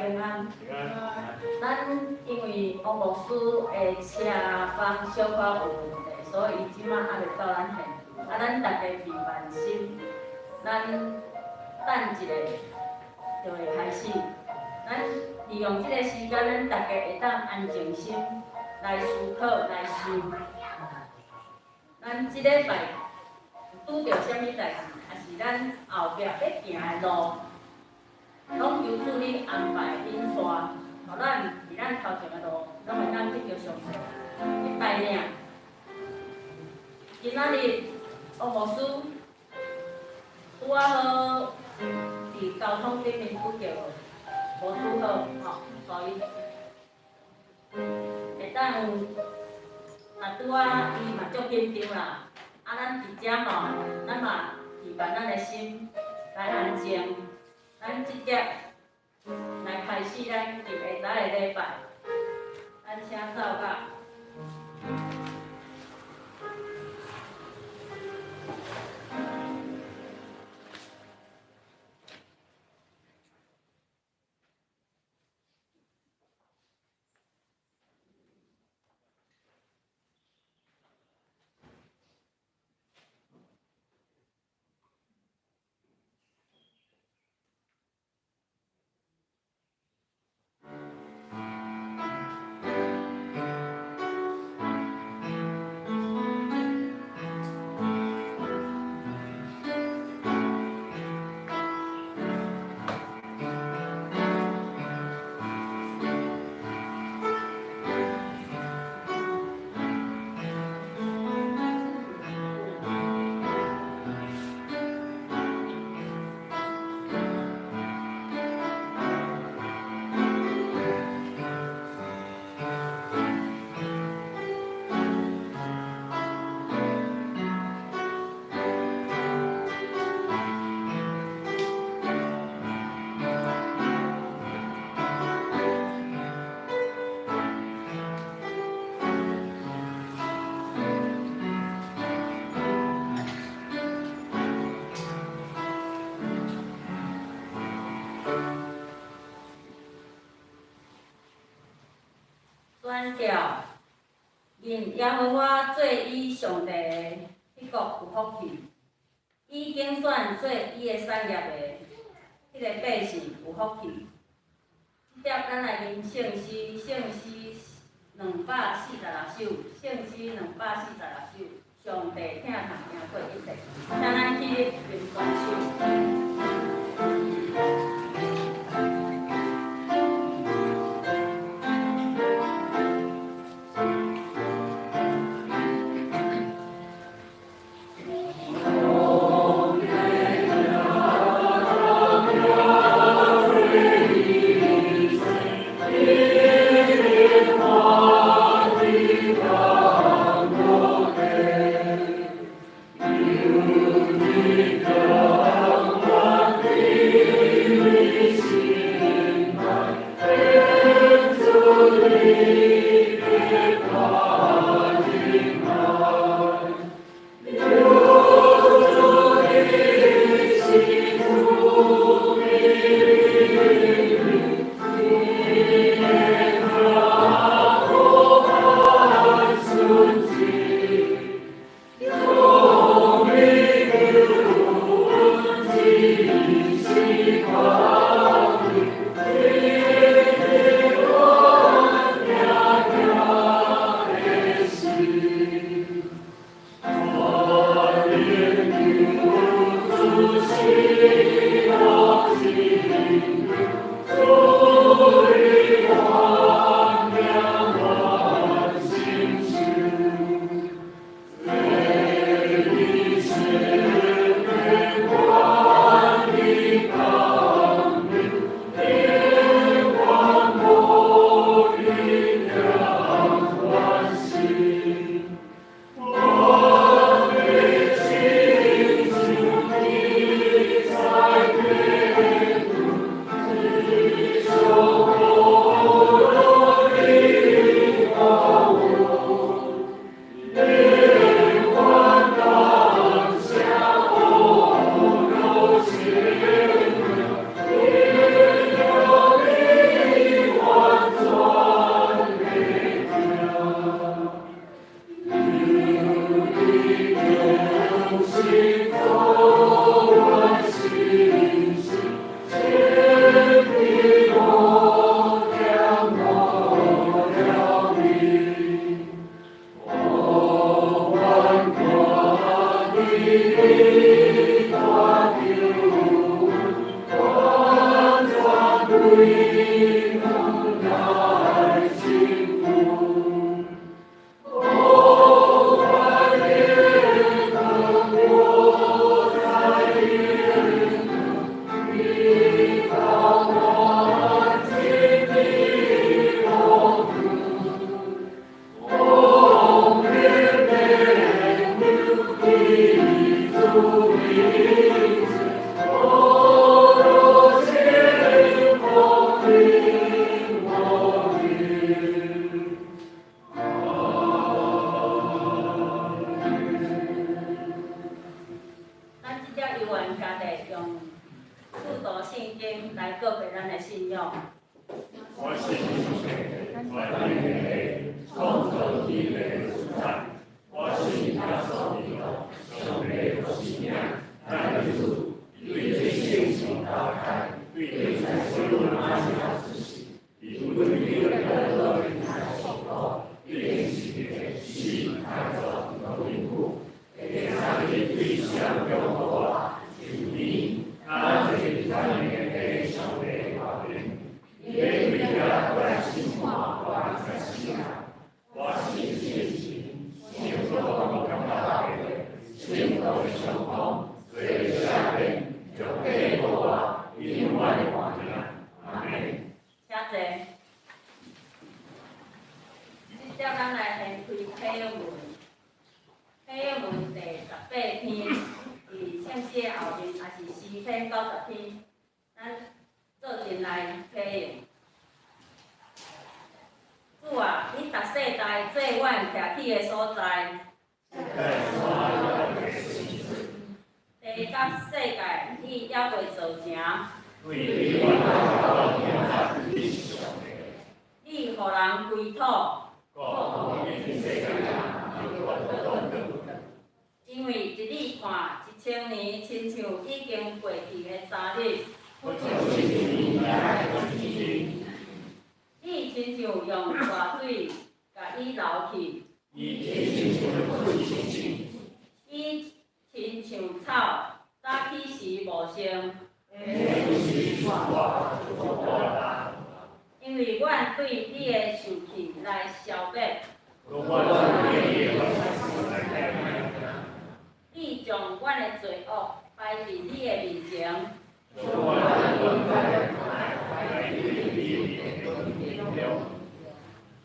平安。咱因為王牧師的車房小可有問題，所以伊這馬猶未到咱現場。啊，咱大家備萬心，咱等一下就會開始。咱利用這個時間，咱大家會當安靜心來思考、來想。咱這禮拜拄著啥物代誌，抑是咱後壁欲行的路，攏求主你安排引帶，予咱佇咱頭前的路，攏會當得著上帝的帶領。今仔日王牧師拄仔好佇交通頂面拄著無拄好吼，所以會當若拄仔伊嘛足緊張啦。啊，咱佇遮吼，咱嘛預備咱的心來安靜，咱直接來開始咱今下晝的禮拜。咱請奏樂。宣告，認耶和華做伊上帝的彼國有福氣，伊揀選做伊的產業的彼个百姓有福氣。這節咱來吟聖詩，聖詩246首，聖詩246首，上帝疼痛贏過一切，請咱起立並舉手。全能的，創造天地的主宰，我信耶穌基督，上帝的獨生囝，咱的主，對聖神投胎，對聖母瑪利亞出世，佇阮頂彼拉多面來受苦，釘十字架，死埋葬落陰府，第三日對死中復活，升天，咱坐佇全能的上帝右邊，欲對遐過來審判活人佮死人。我信聖神，聖所公教會，聖徒的相通，罪的赦免，肉體復活，永遠的活命。阿門。請坐。這節咱來掀開啟約文，啟約文第18篇，佇聖詩的後面，也是詩篇90篇，咱做陣來啟用。主啊，你逐世代做阮徛起的所在，地佮世界你猶未造成，你予人歸土，因為佇你看1000年，親像已經過去的昨日。你親像用大水共伊流去，伊親像草，早起時茂盛。因為阮對你的受氣來消滅。你將阮的罪惡擺佇你的面前。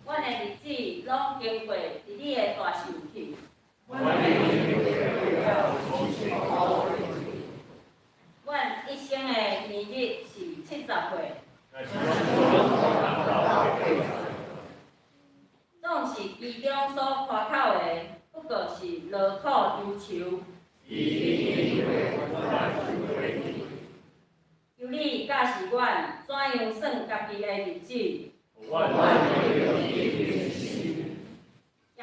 阮的日子攏經過佇你的大受氣。阮一生的年日是70歲。總是其中所誇口的，不過是勞苦憂愁。求你教示阮怎樣算家己的日子。耶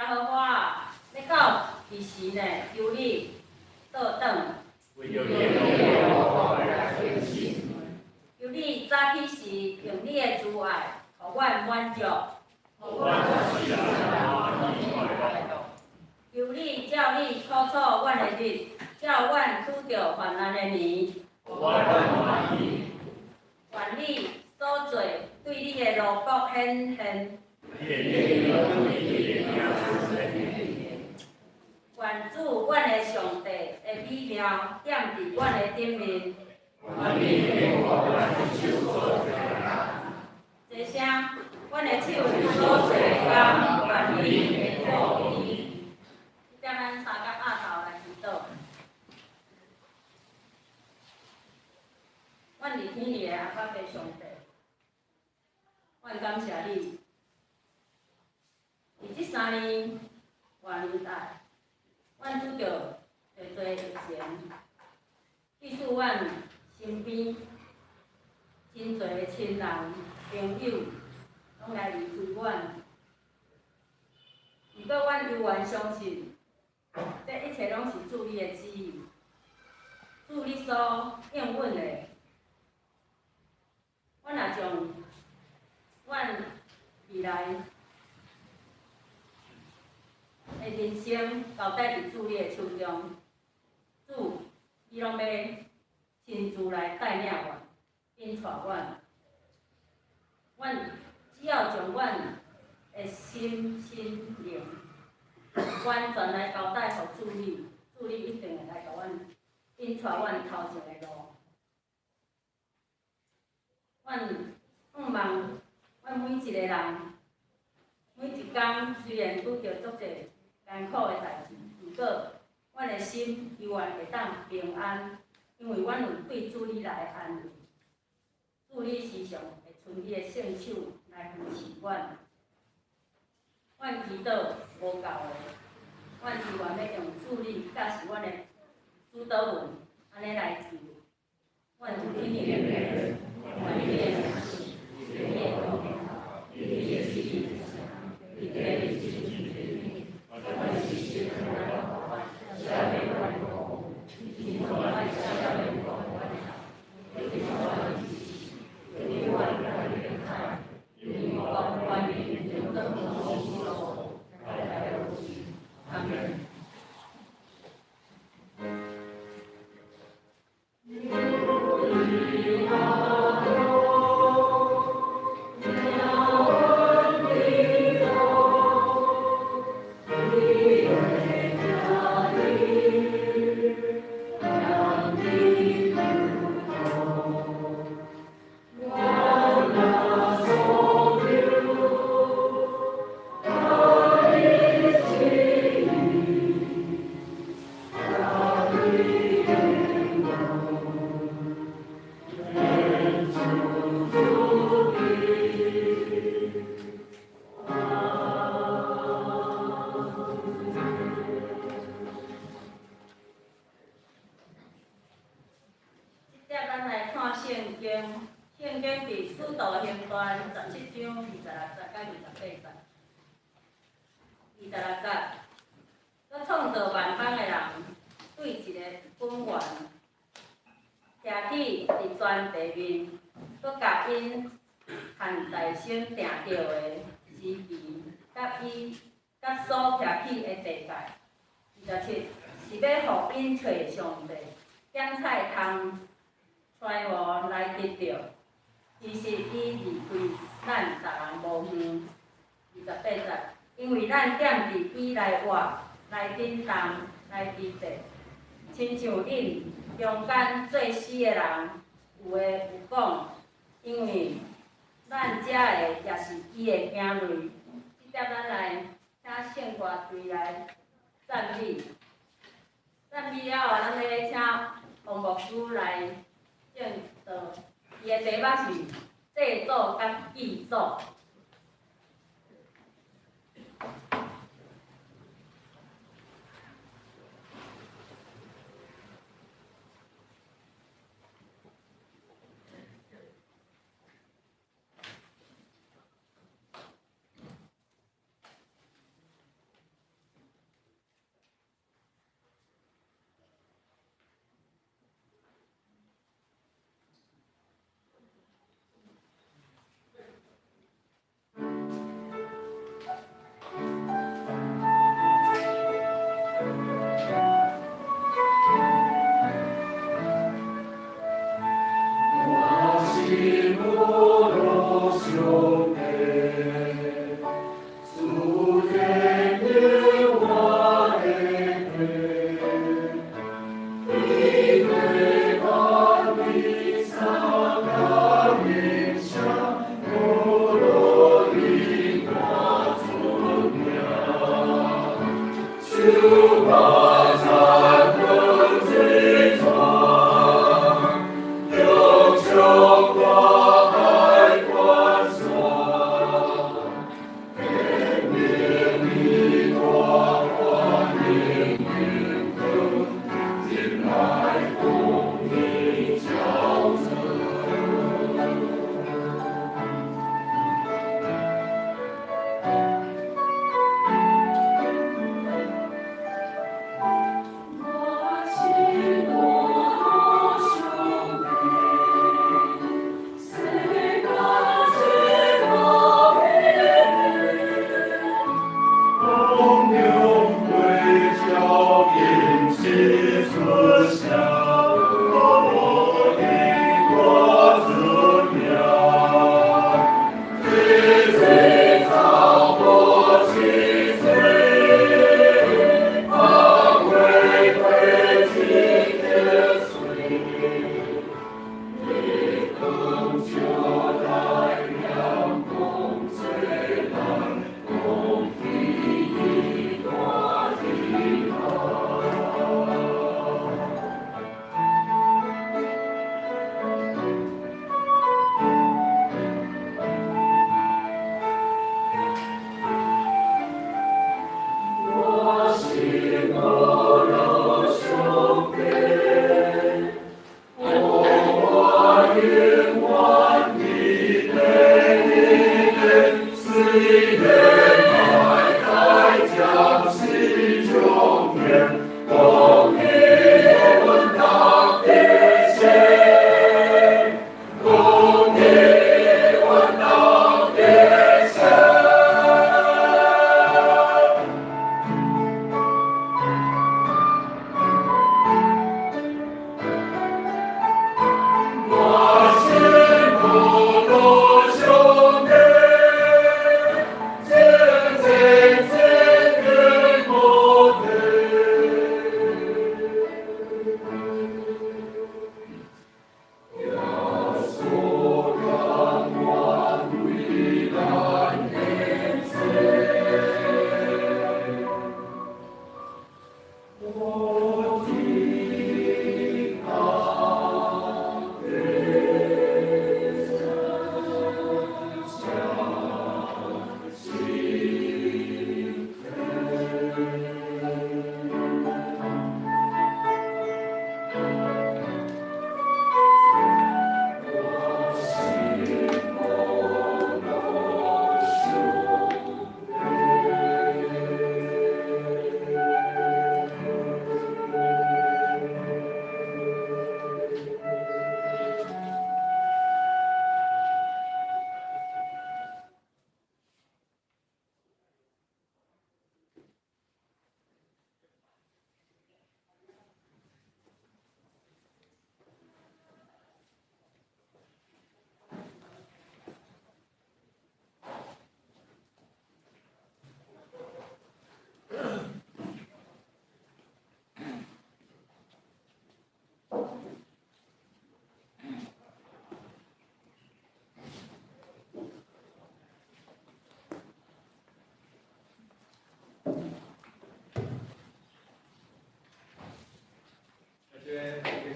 和華啊，欲到幾時呢？求你倒轉。求你早起時用你的慈愛，予阮滿足。求你照你苦楚阮的日，照阮拄著患難的年。願你所做對你的奴僕顯現。願主阮的上帝的美妙踮佇阮的頂面。這聲，阮的手所做的工，願你顧記。這點咱三甲鴨頭來祈禱。阮佇天裡的阿爸父上帝，阮感謝你，佇這3年外年代，阮拄著濟濟疫情，致使阮身邊真濟的親人朋友攏來離開阮。毋過阮猶原相信，這一切攏是主你的旨意，主你所應允的。阮若將阮未來的人生交代佇主你的手中，主，你攏欲親自來帶領阮，引帶阮。阮只要將阮的心、身、靈完全來交代予主你，主你一定會來共阮引帶阮頭前的路。阮向望，阮每一個人，每一工雖然拄著足濟艱苦的代誌，毋過阮的心猶原會當平安，因為阮有對主你來安慰。主你時常會伸你的聖手來扶持阮。阮祈禱無夠的，阮只願欲用主你教示阮的主禱文，按呢來求。阮有天的願你的名聖，你的國降臨，你的旨意。七章26節到28節。26節，閣創造萬邦的人，對一個本源，徛起佇全地面，閣共𪜶限大省定著的時期，佮伊佮所徛起的地界。27，是欲予𪜶揣上帝，檢採通揣無來得著。其實伊離開咱逐人無遠。28節，因為咱踮佇伊內活，來振動，來佇地，親像恁中間做死的人，有的有講，因為咱遮的也是伊的囝類。這點咱來請聖歌隊來讚美，讚美了後，咱欲請王牧師來證道。伊的題目是祭祖佮祭祖。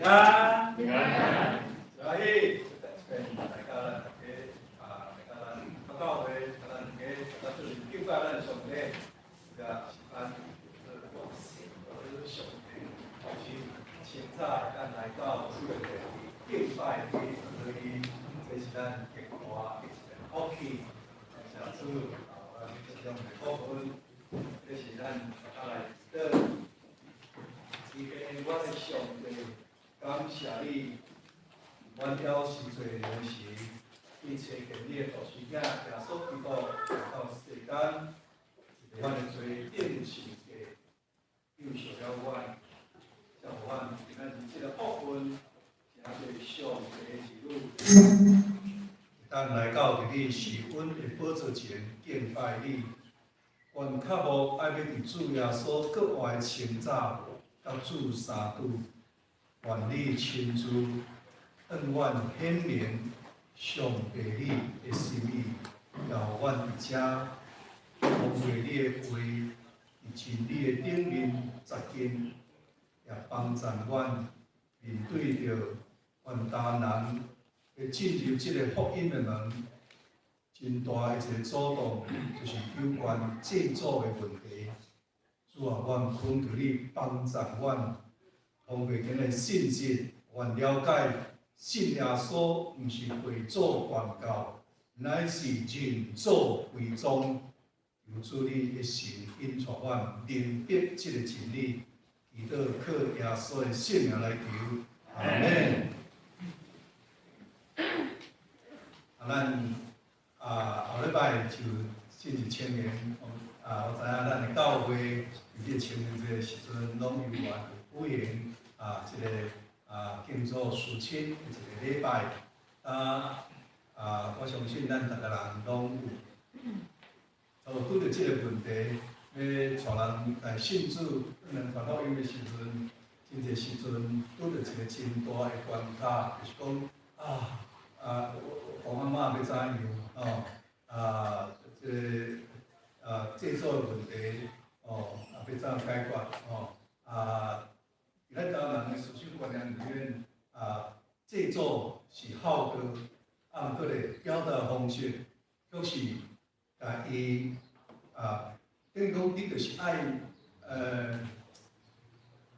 安。平安。所以，大家咱大家啊，大家咱教會，咱大家大家做敬拜咱上帝，這個是咱上帝，是清早咱來到主的殿敬拜伊，所以這是咱極大的一個福氣。感謝主啊，這種的福分，這是咱大家來祈禱。伊個我的上帝，感謝你，阮曉是罪人時，你差遣你的獨生子耶穌基督來到世間，為阮的罪釘十字架，救贖了阮，才予阮今仔日這个福分，成做上帝的兒女。當來到佇你施恩的寶座前敬拜你，阮渴慕愛欲佇主耶穌閣活的清早，佮主相拄，願你親自向阮顯明上帝你的心意，予阮佇遮通過你的話，佇真理的頂面扎根，也幫助阮面對著阮台南欲進入這个福音的門，真大的一个阻擋，就是有關祭祖的問題。主啊，阮懇求你幫助阮，通過今日信息，阮了解信耶穌毋是會祖傳教，乃是認祖歸宗。求主你的神引帶阮明白這个真理，祈禱靠耶穌的聖名來求，阿門。啊，咱啊後禮拜就進入清明，啊，我知影咱的教會佇這個清明節的時陣，攏猶原有舉行啊，這個啊敬祖辭親的一個禮拜。啊啊，我相信咱逐个人攏有，就拄著這个問題，欲帶人來信主，咱傳福音的時陣，真濟時陣拄著一個真大的關卡，就是講啊啊，我阿嬤欲怎樣哦？啊，這个啊祭祖的問題哦，啊欲怎解決哦？啊，佇咱台灣人的思想觀念裡面，啊，祭祖是孝道，啊，毋過咧表達方式，卻是共伊啊，等於講你就是愛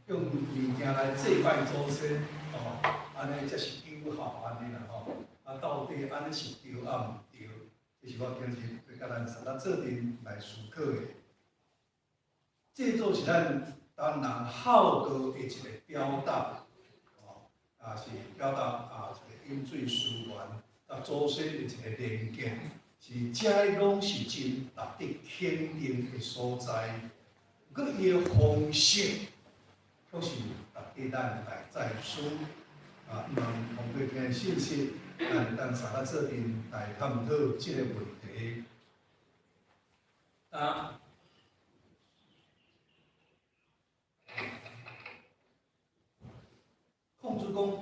用物件來祭拜祖先，哦，按呢才是有效按呢啦吼。啊，到底按呢是對抑毋對？這是我今日欲共咱三仔做陣來思考的。祭祖是咱台灣人孝道的一個表達，哦，啊是表達啊一個飲水思源，佮祖先的一個連結，是這攏是真值得肯定的所在。閣伊的方式，卻是值得咱來再思。啊，希望通過今日信息，咱會當三仔做陣來探討這個問題。啊，孔子講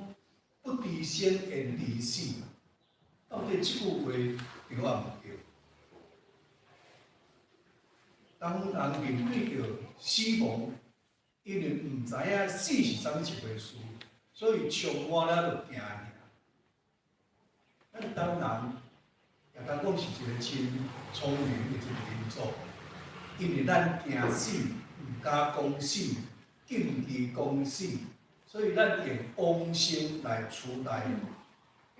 不知生焉知死，到底這句話對抑毋對？當人面對著死亡，因為毋知影死是啥物一回事，所以充滿了就驚爾。咱台灣人也當講是一個真聰明的一個民族，因為咱驚死，毋敢講死，禁忌講死，所以咱用往生來取代。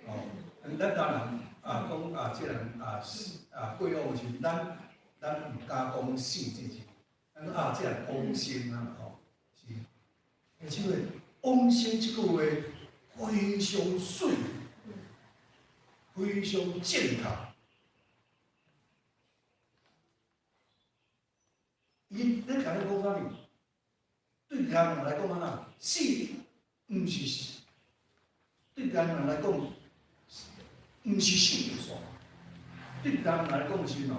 哦，咱台灣人啊講啊，這人啊死啊過往的時陣，咱毋敢講死這字，咱講啊這人往生啊吼，是。而且往生這句話非常媠，非常正確。伊咧共你講啥物？對台灣人來講按怎？死毋是死，對台灣人來講，毋是死就煞。對台灣人來講是喏，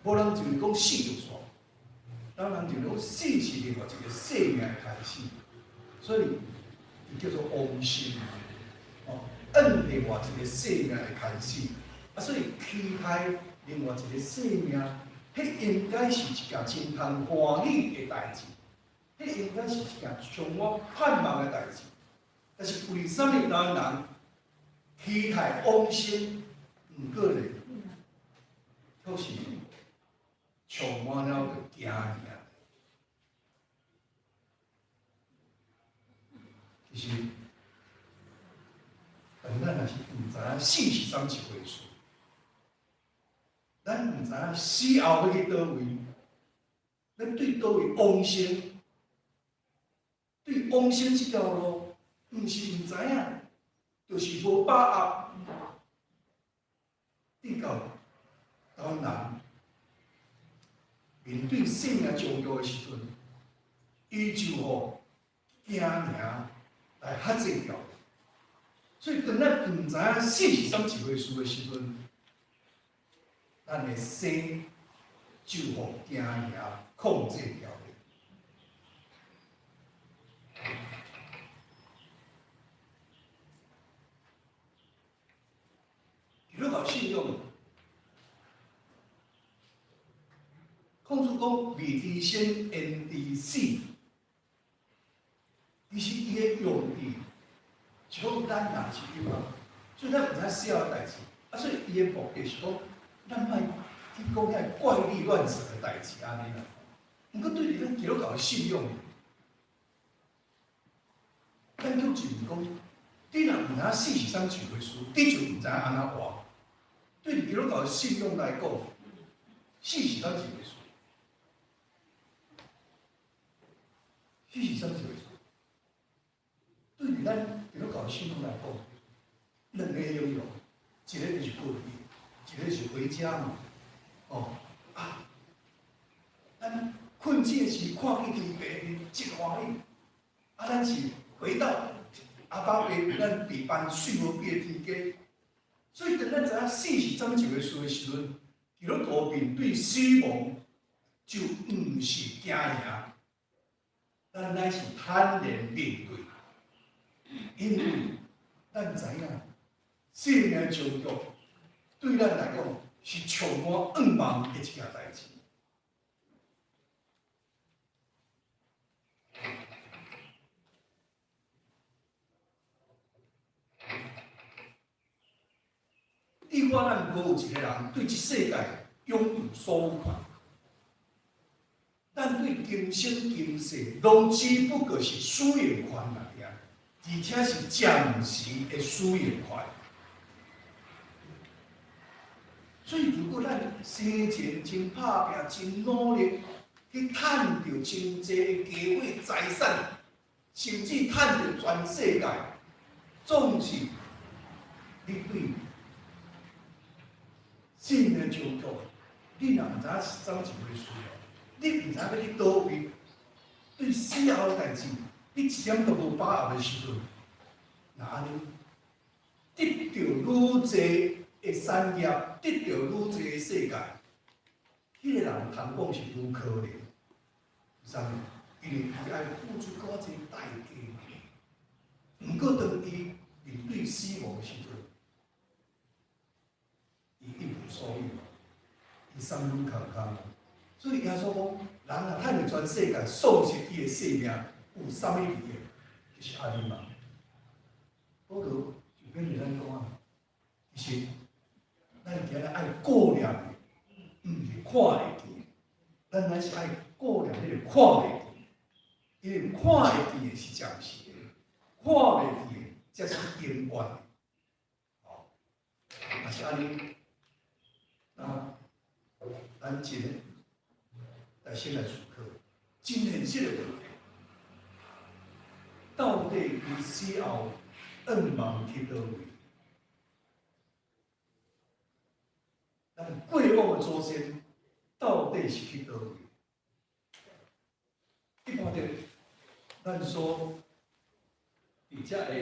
無人就是講死就煞，台灣人就講死是另外一個生命的開始，所以伊叫做往生，哦，按另外一個生命的開始，啊，所以期待另外一個生命，彼應該是一件真通歡喜的代誌，彼應該是一件充滿盼望的代誌。但是為啥物台灣人期待往生，毋過咧，卻是充滿了驚嚇。其實，當咱若是毋知影死是啥物一回事，咱毋知影死後欲去佗位，欲對佗位往生，對往生這條路，毋是毋知影，就是無把握。直到台灣人面對生命終局的時陣，伊就予驚嚇來克制牢。所以當咱毋知影死是啥物一回事的時陣，咱的生就予驚嚇控制牢。基督教信仰，孔子講未知生，焉知死？其實伊的用意是講咱人是有啊，所以咱毋知死後的代誌，啊，所以伊的目的是講，咱莫去講遐怪力亂神的代誌按呢啦。毋過對於咱基督教的信仰，咱卻就是講，你若毋知影死是啥物一回事，你就毋知影按怎活。對基督教的信仰來講，死是啥物一回事？死是啥物一回事？對於咱基督教的信仰來講，兩个形容，一个就是過去，一个是回家嘛。哦，啊，咱困醒時看見天父真歡喜，啊，咱是回到阿爸爸咱備辦水無邊的天家。所以，當咱知影死是啥物一回事的時陣，基督徒面對死亡就毋是驚嚇，咱乃是坦然面對，因為咱知影生命終局對咱來講是充滿願望的一件代誌。你我咱無有一个人對這世界擁有所有權，咱對今生今世攏只不過是使用權爾，而且是暫時的使用權。所以，如果咱生前真拍拚、真努力去趁著真濟的家伙財產，甚至趁著全世界，總是你對生命終局，你若毋知影是怎一回事，你毋知影欲去佗位，對死後的代誌，你一點都無把握的時陣，若按呢，得著愈濟的產業，得著愈濟的世界，彼個人通講是愈可憐，為啥物？因為伊愛付出閣較濟代價。毋過當伊面對死亡的時陣，伊一無所有，伊啥物攏空空。所以耶穌講，人若趁著全世界，喪失伊的性命，有啥物利益？就是按呢嘛。保羅就勉勵咱講啊，其實咱今日愛顧念的，毋是看會見，咱乃是愛顧念彼個看袂見，因為看會見的是暫時的，看袂見的才是永遠的。吼，若是按呢，那咱真來先來思考，真現實的問題，到底伊死後願望去佗位？咱過往的祖先到底是去佗位？一般的，咱說佇遮个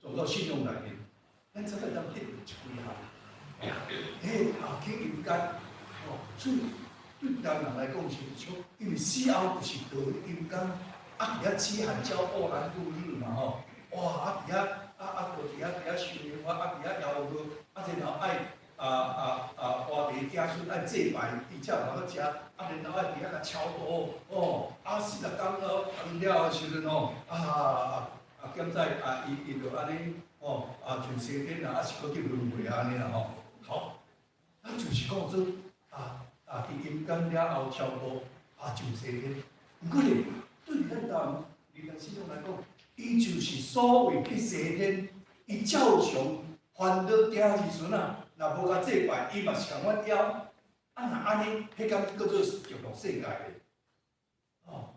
宗教信仰內面，咱才會當得到一幾項。欸，啊去陰間，哦，所以對台灣人來講是像，因為死後就是到陰間，啊佇遐飢寒交迫難度日嘛吼，哇啊佇遐啊啊，閣佇遐佇遐受刑罰，啊佇遐枵餓，啊然後愛活佇个子孫愛祭拜，伊才有法度食，啊，然後愛佇遐共超度，哦，啊，40工了了的時陣吼，啊啊啊，檢在啊，伊伊就按呢，哦，啊，上西天啊，啊是閣去輪迴按呢啦吼。好，啊，就是講做啊啊，佇陰間了後超度，啊，上西天。毋過咧，對咱台灣民間信仰來講，伊就是所謂去西天，伊照常煩惱囝兒孫仔，若無共祭拜，伊嘛是共款枵。啊，若按呢，彼敢叫做極樂世界咧？哦，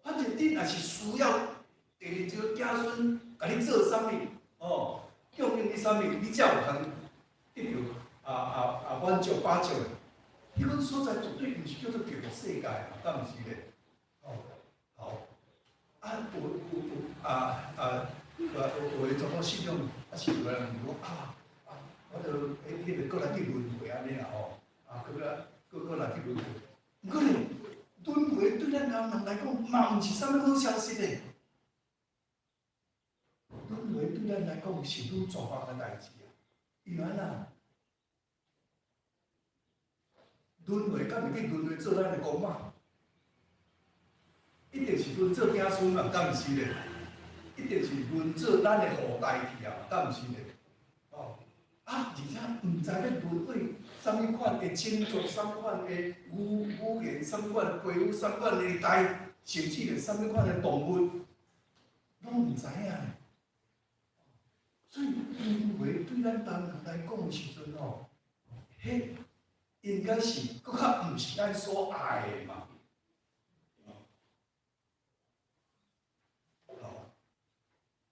反正你若是需要第二個子孫共你做啥物，哦，供應你啥物，你才有通得著啊啊啊滿足飽足的。彼款所在絕對毋是叫做極樂世界嘛，敢毋是咧？哦，好，啊有有有啊啊有有的宗教信仰，啊是有人講啊啊，我著彼彼個閣來去輪迴按呢啦吼，啊，閣來閣閣來去輪迴。毋過咧，輪迴對咱人人來講嘛毋是啥物好消息咧。輪迴對咱來講是愈絕望的代誌啊！因為按怎？輪迴敢會去輪迴做咱的公媽？一定是輪做子孫嘛，敢毋是咧？一定是輪做咱的後代去啊，敢毋是咧？哦，啊，而且毋知欲輪對啥物款的種族、啥物款的語言、啥物款的皮膚、啥物款的代，甚至連啥物款的動物，攏毋知影。所以輪迴對咱台灣人來講的時陣吼，彼應該是閣較毋是咱所愛的嘛。好，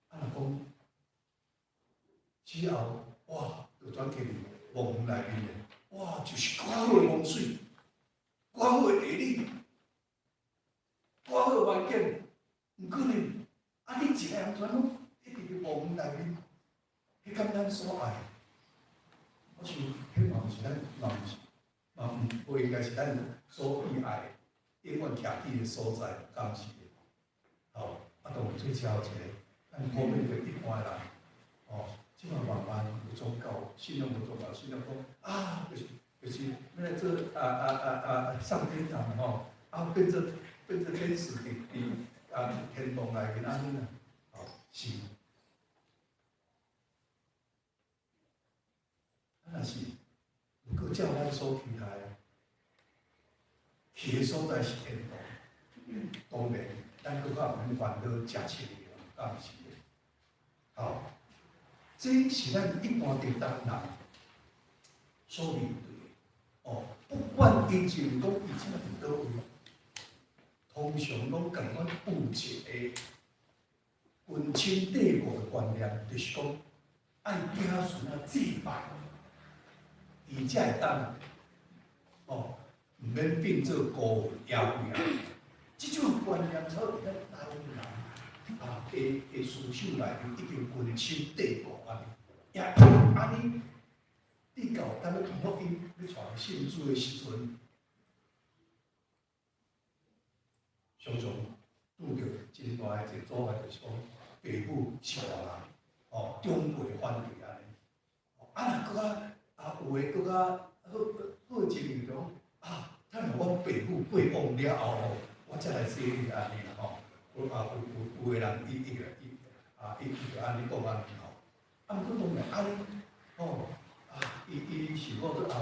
啊若講之後，哇，就轉去墓園內面的，哇，就是較好的風水，較好的地理，較好的環境。毋過呢，啊，你一個人全攏一直佇墓園內面，彼敢咱所愛？我想，彼嘛毋是咱，嘛毋是，嘛毋不應該是咱所喜愛的，永遠徛佇的所在，敢毋是？好，啊，當然最後一個，咱普遍對一般人，哦，這馬慢慢有宗教信仰，有宗教信仰講啊，就是欲來做啊啊啊啊上天堂吼，啊變做天使佇佇啊天堂內面按呢啦，哦是。啊若是，毋過照咱所期待的，去的所在是天堂，當然咱閣較毋免煩惱食穿用，敢毋是？好，這是咱一般台灣人所面對的。哦，不管伊是講伊這馬佇佗位，通常攏共款有一個根深蒂固的觀念，就是講愛子孫仔祭拜，伊才會當哦，毋免變做孤魂野鬼啊！這種觀念，所以佇咱台灣人啊的思想內面已經根深蒂固按呢，也按呢，直到咱欲傳福音、欲傳信主的時陣，常常拄著真大的一個阻礙，就是講爸母是大人，哦，長輩反對按呢。啊，若閣較啊，有的閣較好好一點就講啊，等下阮爸母過往了後吼，我才來洗禮按呢啦吼。有啊有有有的人伊伊個伊啊伊伊就按呢講按呢吼。啊，毋過當然按呢吼啊，伊伊想講說啊，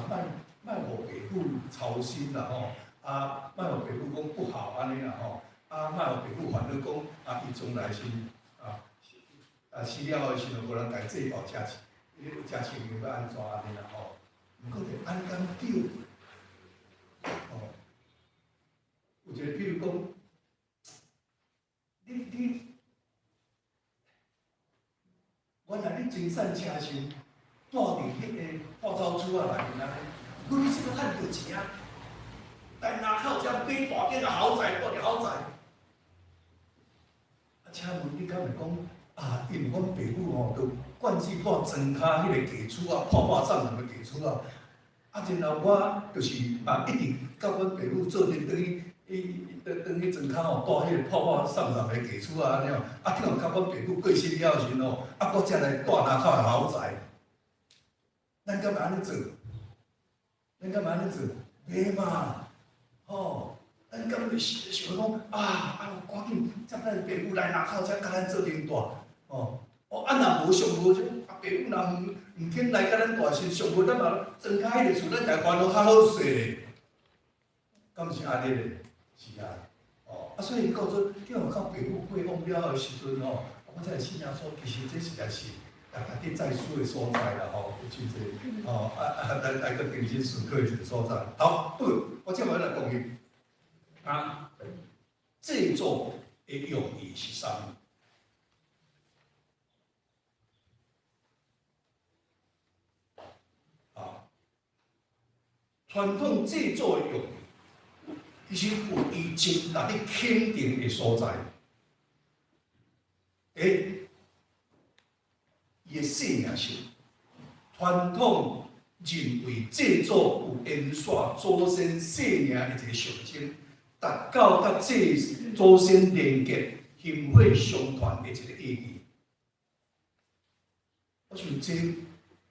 莫莫予爸母操心啦吼，啊，莫予爸母講不好按呢啦吼，啊，莫予爸母煩惱講啊，伊將來是啊啊死了後的時陣無人共伊祭拜食食穿用欲按怎按呢啦吼。毋過就按呢敢對？哦，有一個譬如講，你原來你精散車身，住佇彼個破草厝仔內面按呢，毋過你是欲趁著錢啊？但若口才買大間的豪宅，住佇豪宅。啊，請問你敢會講啊？因為阮爸母吼，都慣勢住莊跤彼個低厝仔，破破散散的低厝仔。啊，然後我就是嘛，一直佮阮爸母做陣轉去，伊轉轉去莊跤吼，住彼個破破散散的低厝仔按呢吼。啊，等到阮爸母過身了時陣吼，啊，我才來住林口的豪宅。咱敢會按呢做？咱敢會按呢做？袂嘛，吼！咱敢會想講啊啊，趕緊接咱爸母來若口才佮咱做陣蹛，吼！哦，啊若無上無這，啊爸母若毋肯來佮咱蹛時，上無咱嘛莊跤彼个厝，咱共煩惱較好勢咧，敢是按呢咧？是啊，哦，啊所以到做叫我到爸母過往了後的時陣吼，我才會信耶穌，其實這實在是大家佇在思的所在啦，吼，有真濟，吼，啊啊，來來閣重新思考的一個所在。好，好，我這擺來講伊，啊，祭祖的用意是啥物？啊，傳統祭祖的用意，其實有伊真值得肯定的所在。欸，伊的生命性，傳統認為祭祖有延續祖先生命的一個象徵，達到佮祭祖先連結、薪火相傳的一個意義。我想這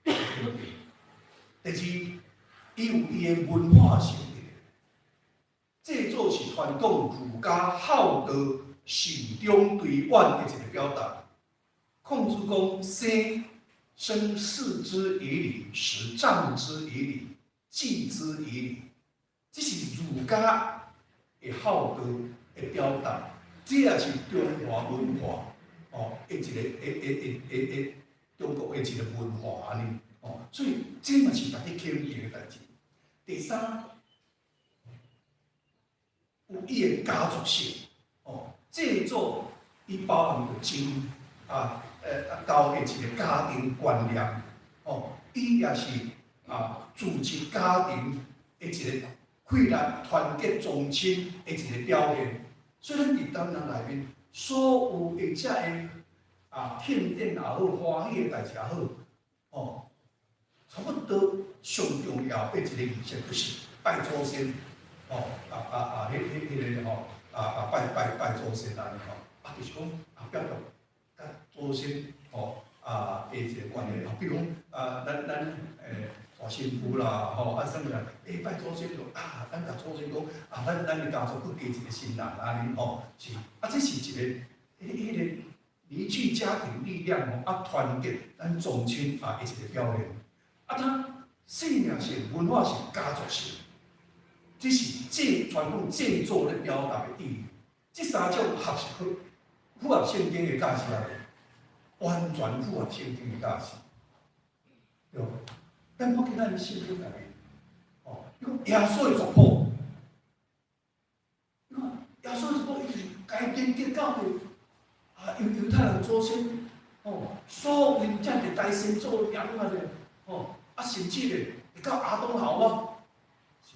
肯定。第二，伊有伊的文化性佇咧。祭祖是傳統儒家孝道慎終追遠的一個表達。孔子講：生生事之以禮，食葬之以禮，祭之以禮。這是儒家的孝道的表達，這也是中華文化哦，的一個、的、的、的、的、中國的一個文化按呢哦，所以這嘛是值得肯定的代誌。第三，有伊的家族性哦，祭祖伊包含著真啊，高的一個家庭觀念哦，伊也是啊，組織家庭的一個氣力、團結宗親的一個表現。所以，咱佇台南內面，所有的遮个啊慶典也好，歡喜的代誌也好，哦，差不多上重要的一個儀式就是拜祖先，哦，啊啊啊，彼彼彼个吼，啊啊拜拜拜祖先按呢吼，啊就是講啊表達佮祖先吼啊的一個關係，比如講啊，咱咱娶新婦啦，吼啊啥物啦，欸拜祖先就啊，咱共祖先講啊，咱咱的家族閣加一個新人按呢吼，是啊，這是一個彼彼個凝聚家庭力量吼，啊團結咱宗親啊的一個表現。啊，它生命性、文化性、家族性，這是祭傳統祭祖咧表達的意義。這三種合是符合聖經的教示啊，完全符合聖經的教示，對無？咱看見咱的聖經內面，哦，你講耶穌的族譜，你看耶穌的族譜，伊就是該連結到的啊，猶猶太人祖先，哦，所有遮歷代先祖的名啊咧，哦，啊，甚至咧會到亞當夏娃，是，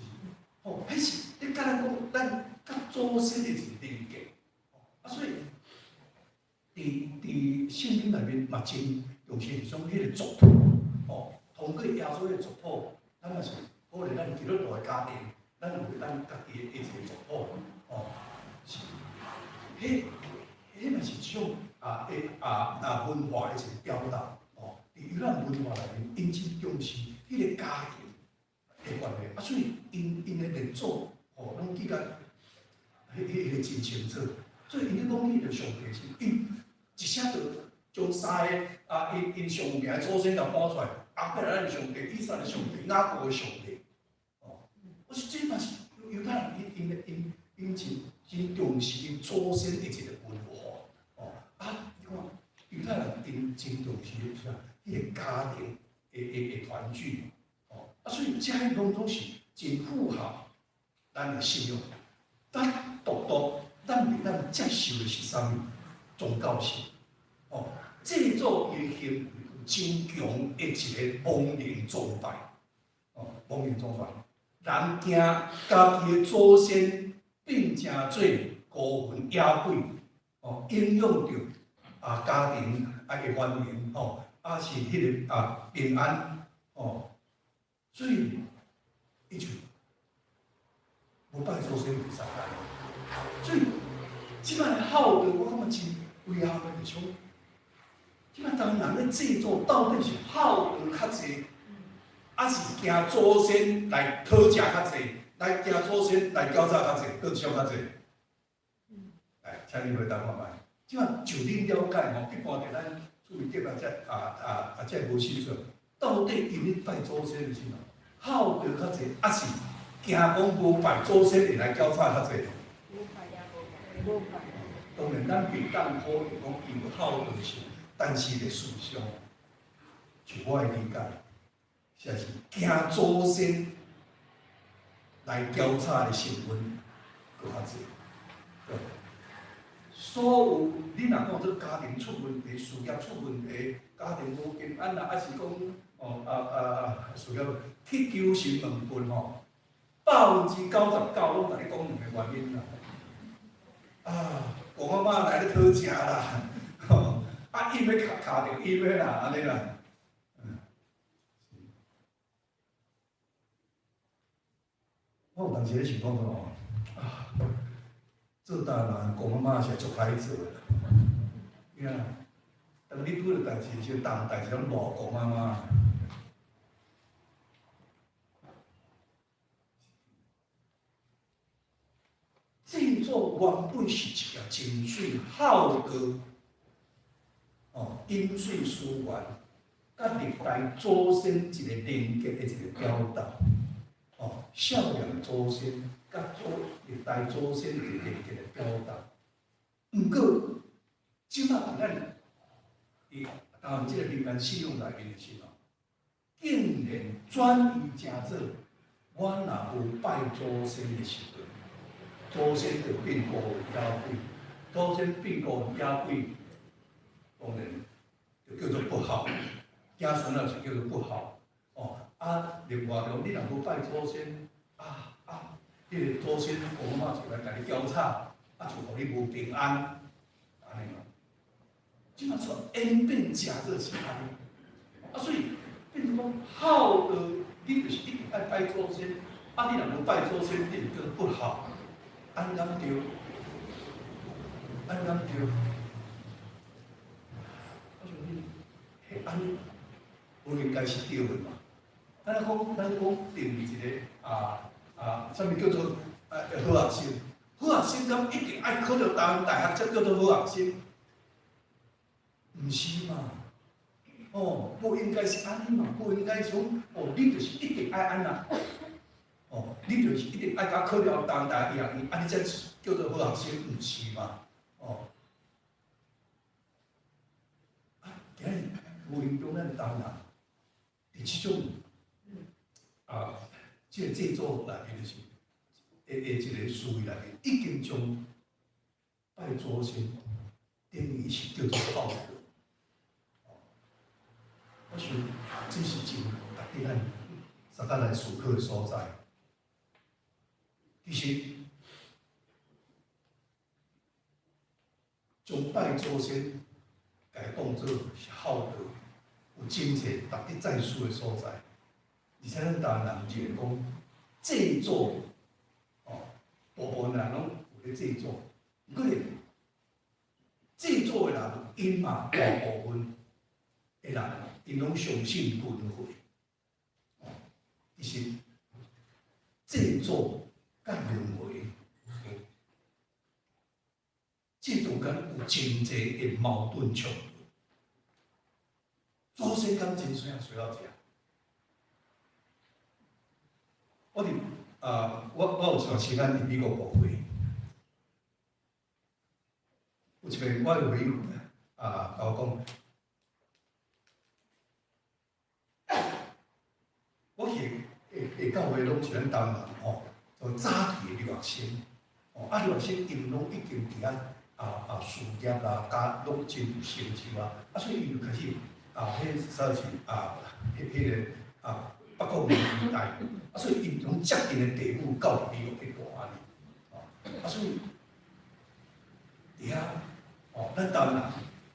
哦，彼是咧共咱講，咱佮祖先的一個連結，啊，所以佇佇聖經內面嘛真重視種彼個族譜，哦，通過耶穌的族譜，咱嘛是鼓勵咱基督徒的家庭，咱有咱家己的一個族譜，哦，是，彼彼嘛是一種啊的啊啊文化的一個表達，哦，佇猶太文化內面，𪜶真重視彼個家庭的關係，啊，所以𪜶𪜶的列祖，吼，攏記甲彼彼彼個真清楚，所以𪜶咧講起著上帝時，𪜶一聲就將三个啊，𪜶𪜶上有名的祖先共搬出來，亞伯拉罕的上帝、以撒的上帝、雅各的上帝，哦，我說這嘛是猶太人𪜶𪜶𪜶𪜶真真重視𪜶祖先的一個文化，哦，啊，你看猶太人𪜶真重視的是啥？彼個家庭的的的團聚，哦，啊，所以這攏總是真符合咱的信仰。咱獨獨咱袂當接受的是啥物？宗教性，哦，祭祖伊的行為有真強的一個亡靈崇拜，哦，亡靈崇拜，人驚家己的祖先變成做孤魂野鬼，哦，影響著啊家庭啊的繁榮，吼，啊是彼個啊平安，哦，所以伊就無拜祖先袂使來，所以這擺的孝道我感覺真遺憾的，就是講，這擺當人咧祭祖到底是孝道較濟，抑是驚祖先來討食較濟，來驚祖先來繳早較濟，佗一種較濟？來，請你回答看覓。這馬就恁了解吼，一般佇咱厝裡隔壁遮這無信主，到底𪜶咧拜祖先的時陣，孝道較濟，抑是驚講無拜祖先會來繳早較濟？無拜。當然，咱袂當否認講伊有孝道心，但是咧事實上，就我的理解，實在是驚祖先來繳早的成分閣較濟。對。所有你若講做家庭出問題、事業出問題、家庭無平安啦，抑是講事業去求神問佛吼，99%攏共你講兩個原因啦。啊，公阿嬤來咧討食啦，吼，啊，伊欲卡卡著伊欲啦，按呢啦。我有當時咧想講吼，啊，做大人公阿嬤是足歹做的啦，呀，當你拄著代誌時，逐項代誌攏賴公阿嬤。祭祖原本是一件真媠孝道，飲水思源，佮歷代祖先一個連結的一個表達，孝念祖先，佮祖歷代祖先一個連結的表達。毋過，這馬佇咱佇台灣這個民間信仰內面的時候，竟然轉移成做，我若無拜祖先的時陣，祖先就變孤魂野鬼，祖先變孤魂野鬼，當然就叫做不孝，子孫仔就叫做不孝。哦，啊，另外就你若無拜祖先，彼個祖先公阿嬤就來共你繳吵，啊，就予你無平安，按呢嘛。這馬出演變成做是按呢，啊，所以變做講孝道，你就是一定愛拜祖先，啊，你若無拜祖先，你就叫做不孝。按敢對？按敢對？我想你，彼按呢，無應該是對的嘛？咱講定義一個啥物叫做好學生？好學生敢一定愛考著台灣大學才叫做好學生？毋是嘛？哦，無應該是按呢嘛？無應該講哦，你就是一定愛按怎？哦，你就是一定愛共考著台灣大學醫學院，按呢才叫做好學生，毋是嘛？哦，啊，今日無形中咱台灣人，佇這種這個制度內面，就是的一個思維內面，已經將拜祖先等於是叫做孝道。我想這是真值得咱大家來思考的所在。其實，將拜祖先共當做是孝道，有真濟值得再思的所在。而且咱台灣人認為講祭祖，哦，大部分人攏有咧祭祖，毋過咧祭祖的人，𪜶嘛大部分的人，𪜶攏相信輪迴。哦，其實祭祖佮輪迴，這中間有真濟的矛盾衝突。祖先敢真需要需要食？我佇啊，我有一段時間佇美國牧會，有一擺我的會友啊，共我講，我去的教會攏是咱台灣人吼，就早期的留學生，哦，啊留學生𪜶攏已經佇遐事業啦，加攏真有成就啊，啊所以𪜶就開始啊，彼啥是啊，彼個啊北國年代，啊所以𪜶攏接𪜶的父母到美國去蹛按呢，哦，啊所以佇遐哦，咱台灣人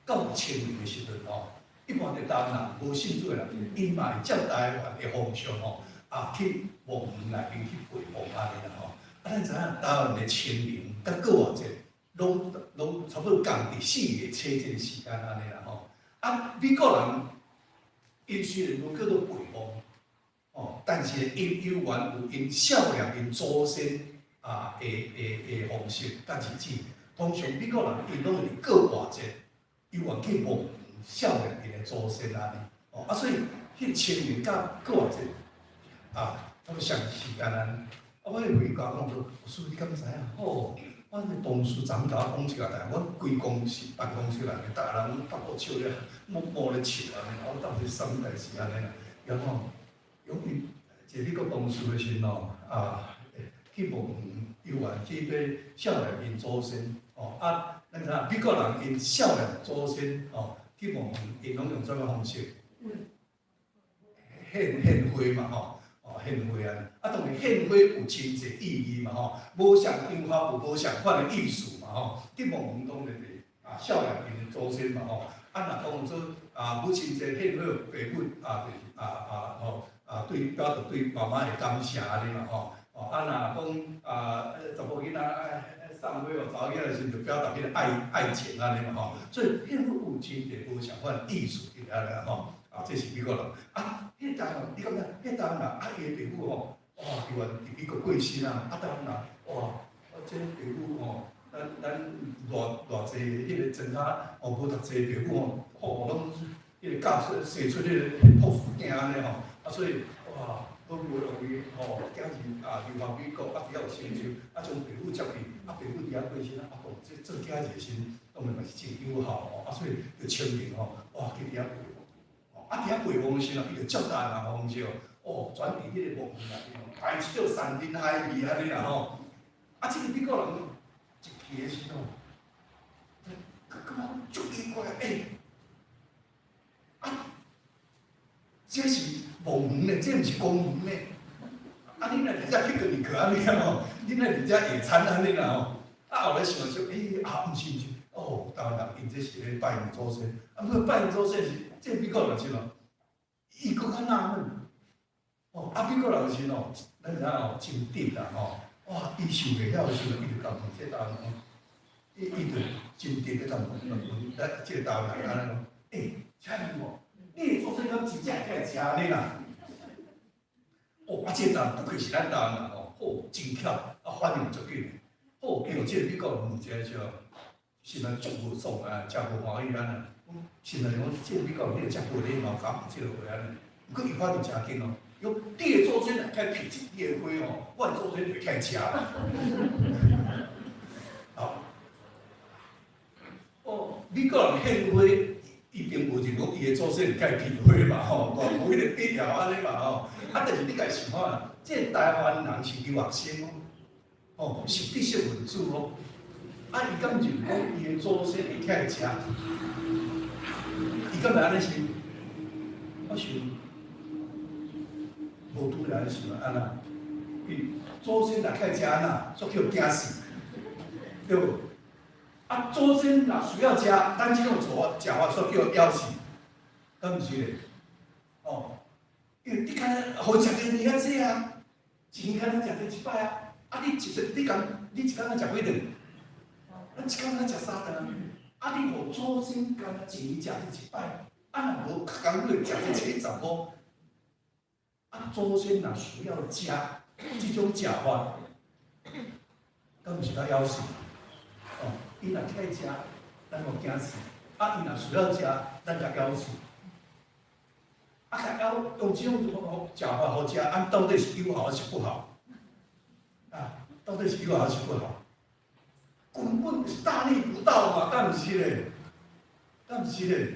到清明的時陣吼，一般佇台灣人無信主的人，𪜶嘛會照台灣的方式吼，啊去墓園內面去陪墓按呢啦吼。啊，咱知影台灣的清明佮過活節，攏差不多仝佇4月初這個時間按呢啦吼。啊，美國人𪜶雖然無叫做陪墓，哦，但是𪜶猶原有𪜶孝念𪜶祖先啊的方式佮日子。通常美國人𪜶攏會佇過活節，猶原去墓園孝念𪜶的祖先按呢。哦，啊，所以彼清明佮過活節啊，差不多相時間按呢。啊，我彼回共我講說，師你敢知影？吼，阮的同事昨昏共我講一個代，阮規公司辦公室內面，逐个人攏腹肚笑咧，摸摸咧笑按呢。我到底是啥物代誌按呢啦？伊講吼，有一個美國同事的時陣吼，啊，去墓園猶原去欲孝念𪜶祖先，哦，啊，咱知影美國人𪜶孝念祖先，哦，去墓園𪜶攏用啥物方式？獻花嘛，吼，哦，獻花按呢，啊，當然獻花有真濟意義嘛，吼，無相場合有無相款的意思嘛，吼，去墓園當然是啊，孝念𪜶的祖先嘛，吼，啊，若講做啊，母親節獻花予爸母啊，就是啊啊吼，啊對表達對媽媽的感謝按呢嘛，吼，哦，啊若講啊，查某囡仔愛送花予查某囡仔的時陣，就表達彼個愛情按呢嘛，吼，所以獻花有真濟無相款的意思佇遐咧，吼，啊，這是美國人，啊，彼台灣你感覺彼台灣人啊，伊的爸母吼，哇，猶原佇美國過身啊，啊，台灣人，哇，啊，這爸母吼，咱偌濟彼個莊跤哦，無讀冊爸母吼，吼，攏彼個教出生出彼個博士囝按呢吼，啊，所以哇，好不容易吼，囝兒啊留學美國，啊佇遐有成就，啊將爸母接去，啊爸母佇遐過身，啊當這做囝兒的時陣，當然嘛是真有孝吼，啊所以就清明吼，哇去佇遐陪墓，啊佇遐陪墓的時陣，伊就照台灣人方式哦，轉佇彼個墓園內面吼，排一道山珍海味按呢啦吼，啊這個美國人一去的時陣吼，感覺足奇怪，欸，啊，這是墓園呢，這毋是公園呢。啊，你若佇遮 picnic 按呢吼，你若佇遮野餐按呢啦吼。啊，後來想想，欸，啊，毋是毋是，哦，台灣人𪜶這是咧拜𪜶祖先，啊，毋過拜𪜶祖先是，這美國人是喏，伊閣較納悶，哦，啊，美國人是喏，咱知影吼，真直啦吼，哇，伊受袂了的時陣，伊就共問這台灣人講，伊就真直咧共問問咱這個台灣人按呢講，欸，請問哦，你的祖先敢真正會起來食按呢啦？哦，啊，這個人不愧是咱台灣人吼，好真巧，啊，反應足緊的。好，伊予這個美國人問一下時候，心內足無爽啊，誠無歡喜按呢。心內想講，這個美國人你會遮無禮貌，敢問這個話按呢？毋過伊反應誠緊哦，伊講你的祖先若起來辟你的花吼，我的祖先就會起來食。好，哦，美國人獻花，伊並無認為伊的祖先會起來辟花嘛吼，無彼個必要按呢嘛吼。啊，但是你家想看，這個台灣人是留學生哦，哦，是知識分子哦。啊，伊敢認講伊的祖先會起來食？伊敢會按呢想？我想無拄來想按怎？伊祖先若起來食按怎，煞予驚死，對無？啊，祖先若需要食，咱這種做法食法煞叫枵死，敢毋是咧？哦，因為你敢若予食一年較濟啊，一年敢若食這一擺啊，啊你一日你敢你一工食幾頓？咱一工才食三頓，啊你予祖先敢若一年食這一擺，啊若無逐工你會食這70箍，啊祖先若需要食這種食法，敢毋是較枵死？哦，伊若起來食，咱予驚死；啊，伊若需要食，咱共枵死。啊，共枵用這種食法予食，啊，到底是有效還是不好？啊，到底是有效還是不好？根本就是大逆不道嘛，敢毋是咧？敢毋是咧？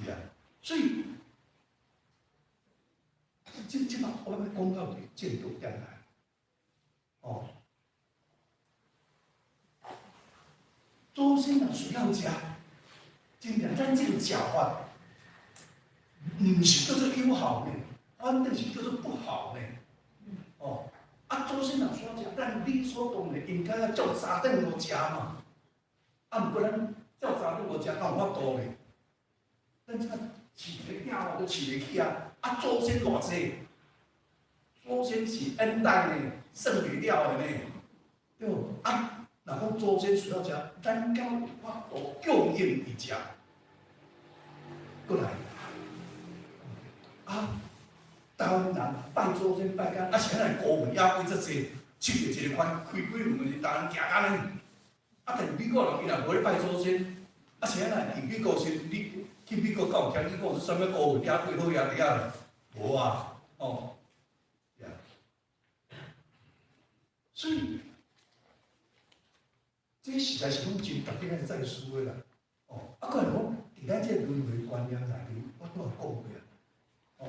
是啊，所以這擺我欲講到這個重點來，哦。祖先若需要食，真正咱這個食法，毋是叫做有效呢，反正是叫做不好呢。哦，啊，祖先若需要食，咱理所當然應該要照三頓予食嘛。啊，毋過咱照三頓予食，敢有法度呢？咱這擺飼一个囝都飼袂起啊！啊，祖先偌濟，祖先是 N 代呢，算袂了的呢，對無？啊。若講祖先需要食，咱敢有法度供應伊食？閣來，啊，台灣人拜祖先拜甲，啊是按怎孤魂野鬼遮濟，佚著一个寬開鬼門是台灣行甲呢？啊，但是美國人伊若無咧拜祖先，啊是按怎？佇美國時，你去美國敢有聽你講說啥物孤魂野鬼好野佇遐？無啊，哦，所以這實在是攏真值得咱再思的啦。哦，啊，閣來講，佇咱這個輪迴觀念內面，我拄仔講過啊。哦，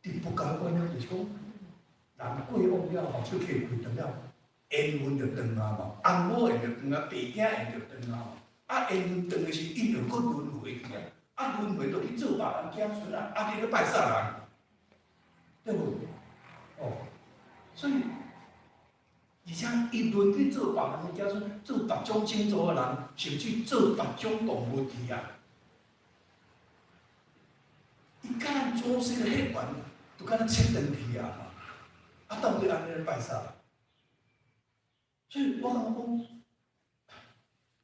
佇佛教觀念就是講，人過往了後，出去開斷了，緣分就斷啊嘛，翁某緣就斷啊，白囝緣就斷啊嘛。啊，緣分斷的時，伊就閣輪迴去啊。啊，輪迴就去做別人子孫啊，啊，你咧拜啥人？對無？哦，所以。而且伊輪去做別人的子孫，做別種種族的人，甚至做別種動物去啊！伊佮咱祖先的血緣，都敢若切斷去啊！啊，到底按呢拜啥？所以我感覺講，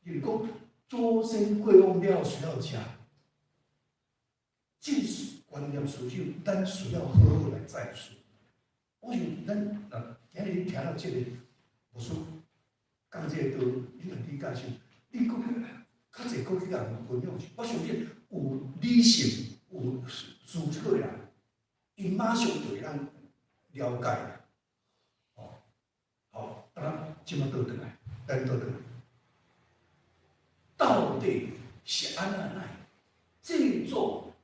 就是講祖先過往了需要食，這觀念思想，咱需要好好來再思。我想咱若今日聽到這個牧師講這個道，你就理解是，你閣去較濟閣去共人分享，我相信有理性、有思考的人，𪜶馬上就會當了解。哦，好，咱這馬倒轉來，咱倒轉來，到底是按怎來製作？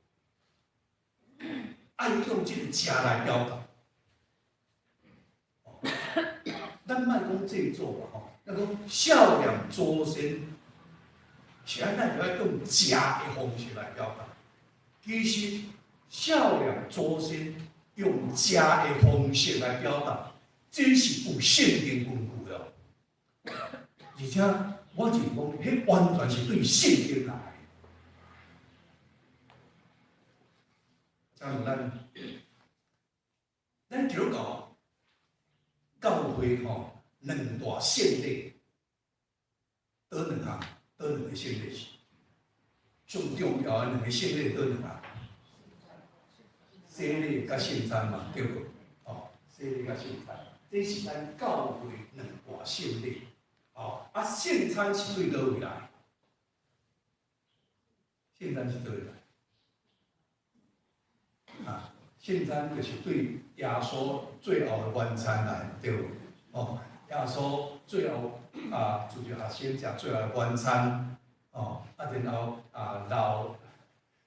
愛用這個食來表達。咱莫講製作啦吼，咱講孝念祖先，是按怎就愛用食的方式來表達。其實孝念祖先用食的方式來表達，這是有聖經根據的。而且我就講，彼完全是對聖經來的。請問咱，咱基督教教會吼兩大聖禮，佗兩項？佗兩個聖禮是上重要的兩個聖禮，佗兩項？洗禮佮聖餐嘛，對無？哦，洗禮佮聖餐，這是咱教會兩大聖禮。哦，啊，聖餐是對佗位來？聖餐是佗位來？啊，聖餐就是對耶穌最後的晚餐來，對無？哦，耶穌最後啊，組織學生食最後的晚餐，哦，啊，然後啊，留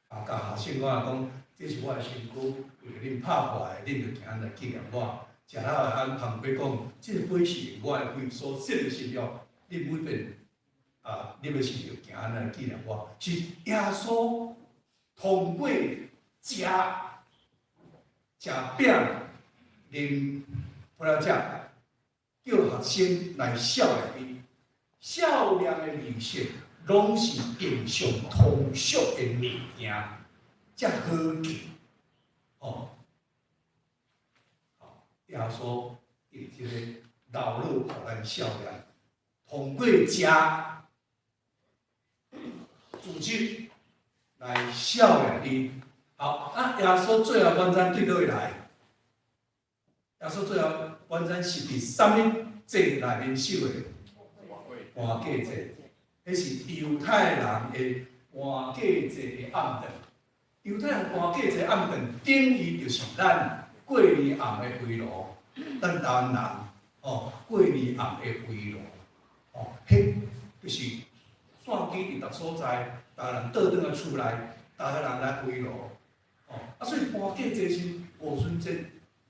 啊，共學生講講，這是我的身軀，為著恁拍破的，恁就行來紀念我。食了後，按捧杯講，這個杯是我的血所獻的新約，恁每遍啊，啉的時就行來紀念我。是耶穌通過食食餅、啉葡萄汁，叫學生來效念伊。效念的儀式，攏是用上通俗的物件，才好記。哦，好，耶穌用這個流乳予咱效念，通過食組織來效念伊。好，啊，耶穌最後晚餐對佗位來？耶穌最後晚餐是佇啥物祭內面守的？盤過節，彼是猶太人的盤過節的暗頓。猶太人盤過節暗頓，等於就是咱過年暗的圍爐，咱台灣人哦，過年暗的圍爐，哦，彼就是散居佇逐所在，逐个人倒轉來厝內，逐个人來圍爐，哦，啊，所以盤過節時，五旬節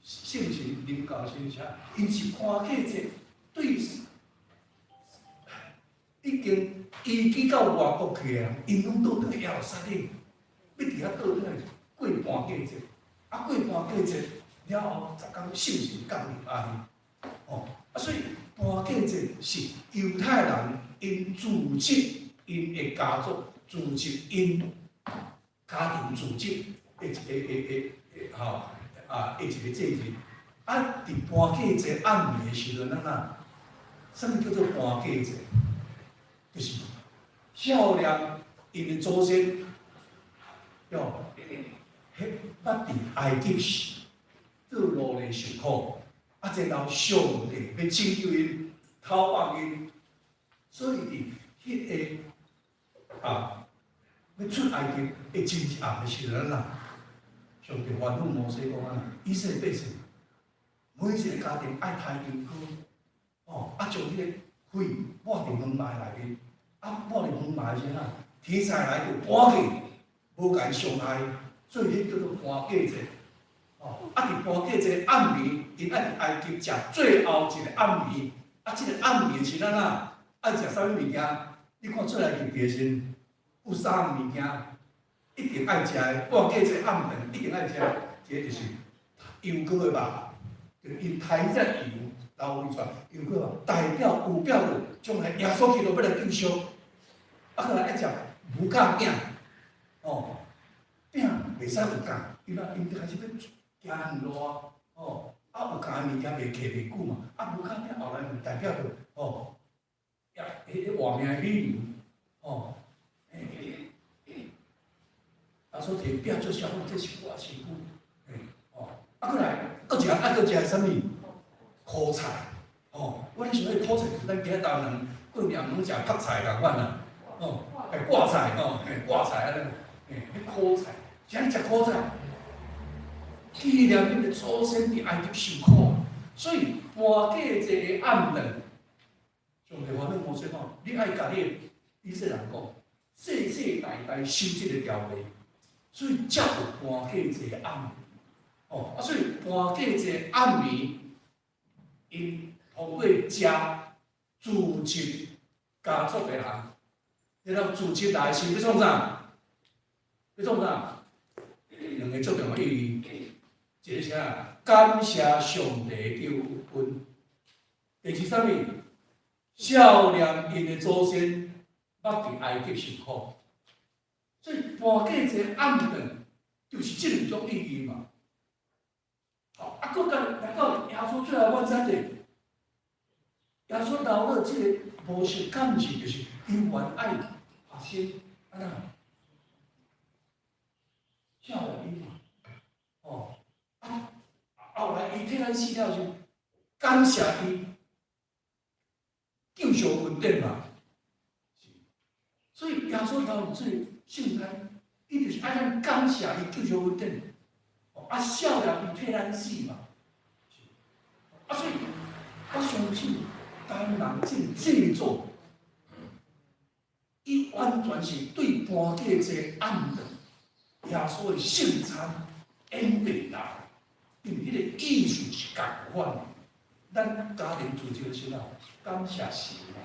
聖神臨到時啥？𪜶是盤過節對已經移居到外國去的人，𪜶攏倒轉來耶路撒冷，欲佇遐倒轉來過盤過節，啊過盤過節了後，十工聖神降臨按呢，哦，啊所以盤過節是猶太人𪜶組織𪜶的家族，組織𪜶家庭組織的一個的的吼啊的一個節日。啊，佇盤過節暗暝的時陣，咱啊，啥物叫做盤過節？就是孝念𪜶的祖先，喲，彼捌佇埃及做奴隸受苦，啊，然後上帝欲拯救𪜶，偷放𪜶，所以佇彼个啊，欲出埃及的前一暗的時陣啦，上帝吩咐摩西講啊，以色列百姓，每一个家庭愛刣羊羔，哦，啊，將彼個血抹佇門楣內面，啊，抹佇門楣時陣啊，天使來就趕去，無共傷害，所以彼叫做盤過節。哦，啊，佇盤過節暗暝，𪜶愛佇埃及食最後一個暗暝，啊，這個暗暝是按怎？愛食啥物物件？你看出埃及記的時陣，有三項物件一定愛食的，盤過節暗頓一定愛食，一个就是羊羔的肉，就𪜶刣這羊流出來，羊羔肉代表有表著將來耶穌基督欲來救贖，啊，閣來愛食無酵餅，哦，餅袂使有酵，因為𪜶開始欲行遠路啊，哦，啊有酵的物件袂徛袂久嘛，啊無酵餅後來就代表著哦，彼彼活命的理由，哦，欸，啊所提餅做小這是我身軀，欸，哦，啊閣來，閣一個愛閣食啥物？苦菜，哦，我咧想彼苦菜就是咱今仔台灣人過年攏食泡菜仝款啦，哦，欸掛菜吼，欸掛菜按呢，欸，彼苦菜，啥物食苦菜？紀念恁的祖先佇埃及受苦，所以盤過節的暗頓，上帝吩咐摩西講，你愛共你的以色列人講，世世代代守這个條例，所以才有盤過節的暗暝。哦，啊，所以盤過節暗暝，𪜶通過食自給家族的人，然後自給來是欲創啥？欲創啥？兩个足重要意義，一個是啥？感謝上帝救恩。第二啥物？少年𪜶的祖先捌佇埃及受苦，所以盤過節暗頓就是這兩種意義嘛。好，啊，閣來到耶穌最後晚餐者，耶穌留落這个模式，敢毋是就是猶原愛發生按怎？少年嘛，哦，啊，後來伊替咱死了時，感謝伊救贖恩典嘛。所以耶穌留這個聖餐，伊就是愛咱感謝伊救贖恩典，啊，少年伊替咱死嘛。啊，所以我相信台灣人這個制作，伊完全是對盤過節暗頓耶穌的聖餐演變來，因為彼个意思是仝款的。咱家庭組織時啊，感謝神嘛。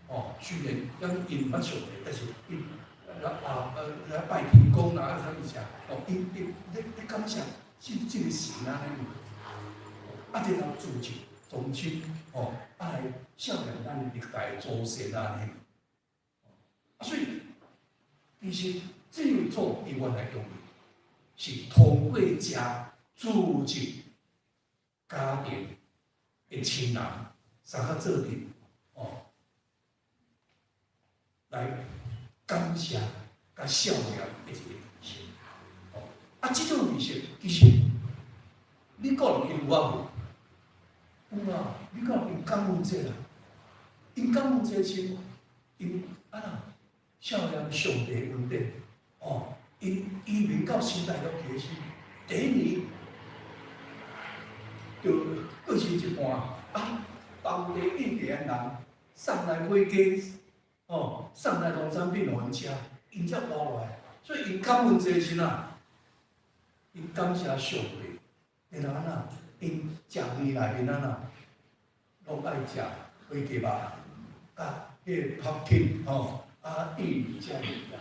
哦，雖然咱𪜶毋捌上帝，但是𪜶啊來拜天公啦，啊啥物啥，哦，𪜶𪜶咧咧感謝這個神按呢。啊，然後組織宗親，哦，啊來孝念咱歷代祖先按呢。啊，所以其實這個做伊原來用意是通過食組織家庭的親人相佮做陣，哦，來感謝佮孝念的一個儀式。哦，啊，這種儀式其實美國人𪜶有啊無？有啊，美國人𪜶感恩節啊，𪜶感恩節時，𪜶按怎孝念上帝恩典，哦，𪜶移民到新大陸去時，第一年就過身一半，啊，當地印第安人送來火雞，哦，送來農產品予𪜶食，𪜶才活落來。所以𪜶感恩節時啊，𪜶感謝上帝，然後按怎，𪜶食麵內面按怎，攏愛食火雞肉，佮彼个 pumpkin 吼，啊玉米這物件，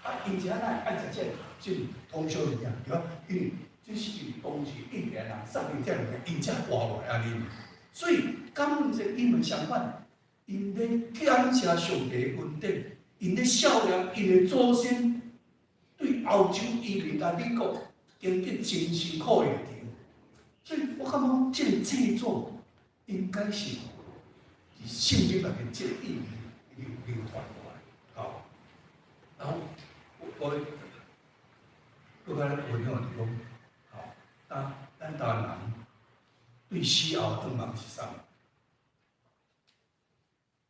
啊，𪜶是按怎愛食這個這通常物件，對吧？因為這是當時印第安人送𪜶這物件，𪜶才活落來按呢。所以感恩節𪜶嘛相反，𪜶咧感謝上帝恩典，𪜶咧孝念𪜶的祖先對歐洲移民來美國經歷真辛苦的歷程。所以我感覺這個制作應該是佇聖經內面這個意義流傳過來。好，然後我閣較分享就是講，吼，當咱台灣人對死後的願望是啥物？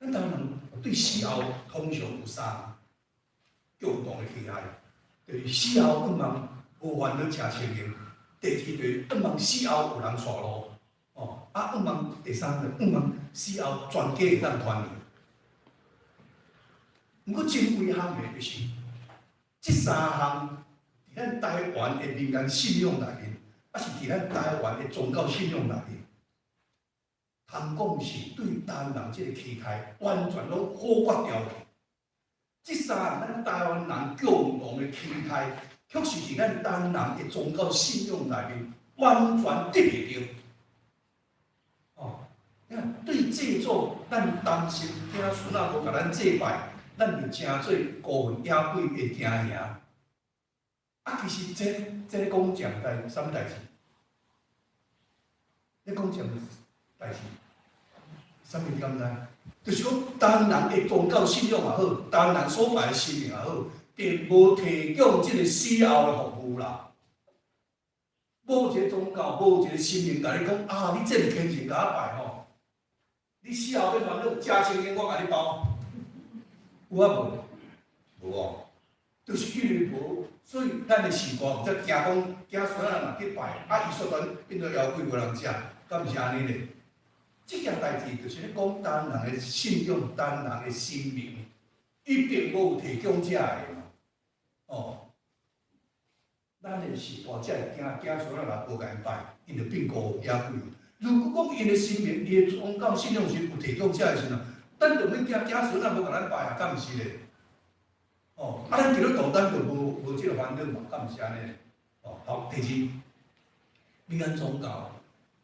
咱台灣人對死後通常有三共同的期待，就是死後願望無煩惱食清閒。第二就是願望死後有人帶路，哦，啊願望第三個願望死後全家會當團圓。毋過真遺憾的就是，這三項佇咱台灣的民間信仰內面，抑是佇咱台灣的宗教信仰內面，通講是對台灣人這個期待完全攏否決掉去。這三項咱台灣人共同的期待，卻是佇咱台灣人的宗教信仰內面完全得袂著。哦，你看對祭祖，咱擔心囝孫仔無共咱祭拜，咱就成做孤魂野鬼的驚嚇。啊，其實這咧講正代啥物代誌？咧講正代誌，啥物你敢知？就是講，台灣人的宗教信仰也好，台灣人所拜的神明也好，並無提供這個死後的服務啦。無一個宗教，無一個神明共你講啊，你這麼虔誠共我拜吼，你死後欲煩惱，食清閒我共你包。有啊無？無哦，就是因為無，所以咱的時代才驚講，子孫仔若去拜，啊，伊煞轉變做妖鬼無人食，敢毋是按呢咧？這件代誌就是咧講台灣人的信仰，台灣人的神明，伊並無提供這个嘛。哦，咱的時代才會驚子孫仔若無共𪜶拜，𪜶就變孤魂野鬼。如果講𪜶的神明，伊的宗教信仰是有提供這个時陣，咱就免驚子孫仔無共咱拜啊，敢毋是咧？哦，啊，咱基督徒咱就無這個煩惱嘛，敢毋是按呢？哦，好，第二，民間宗教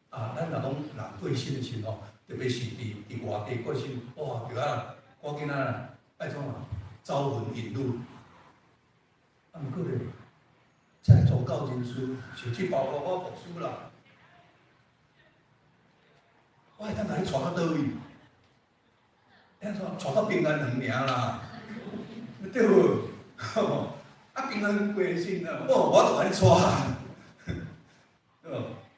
啊，咱若講人過身的時吼，特別是佇外地過身，哇，著啊，趕緊啊，愛創啊，招魂引路。啊，毋過咧，這个宗教人士，甚至包括我牧師啦，我會當共你帶到佗位？按怎帶到平安園爾啦？對無？啊，平安過身啊，哦，我就共你帶。對無？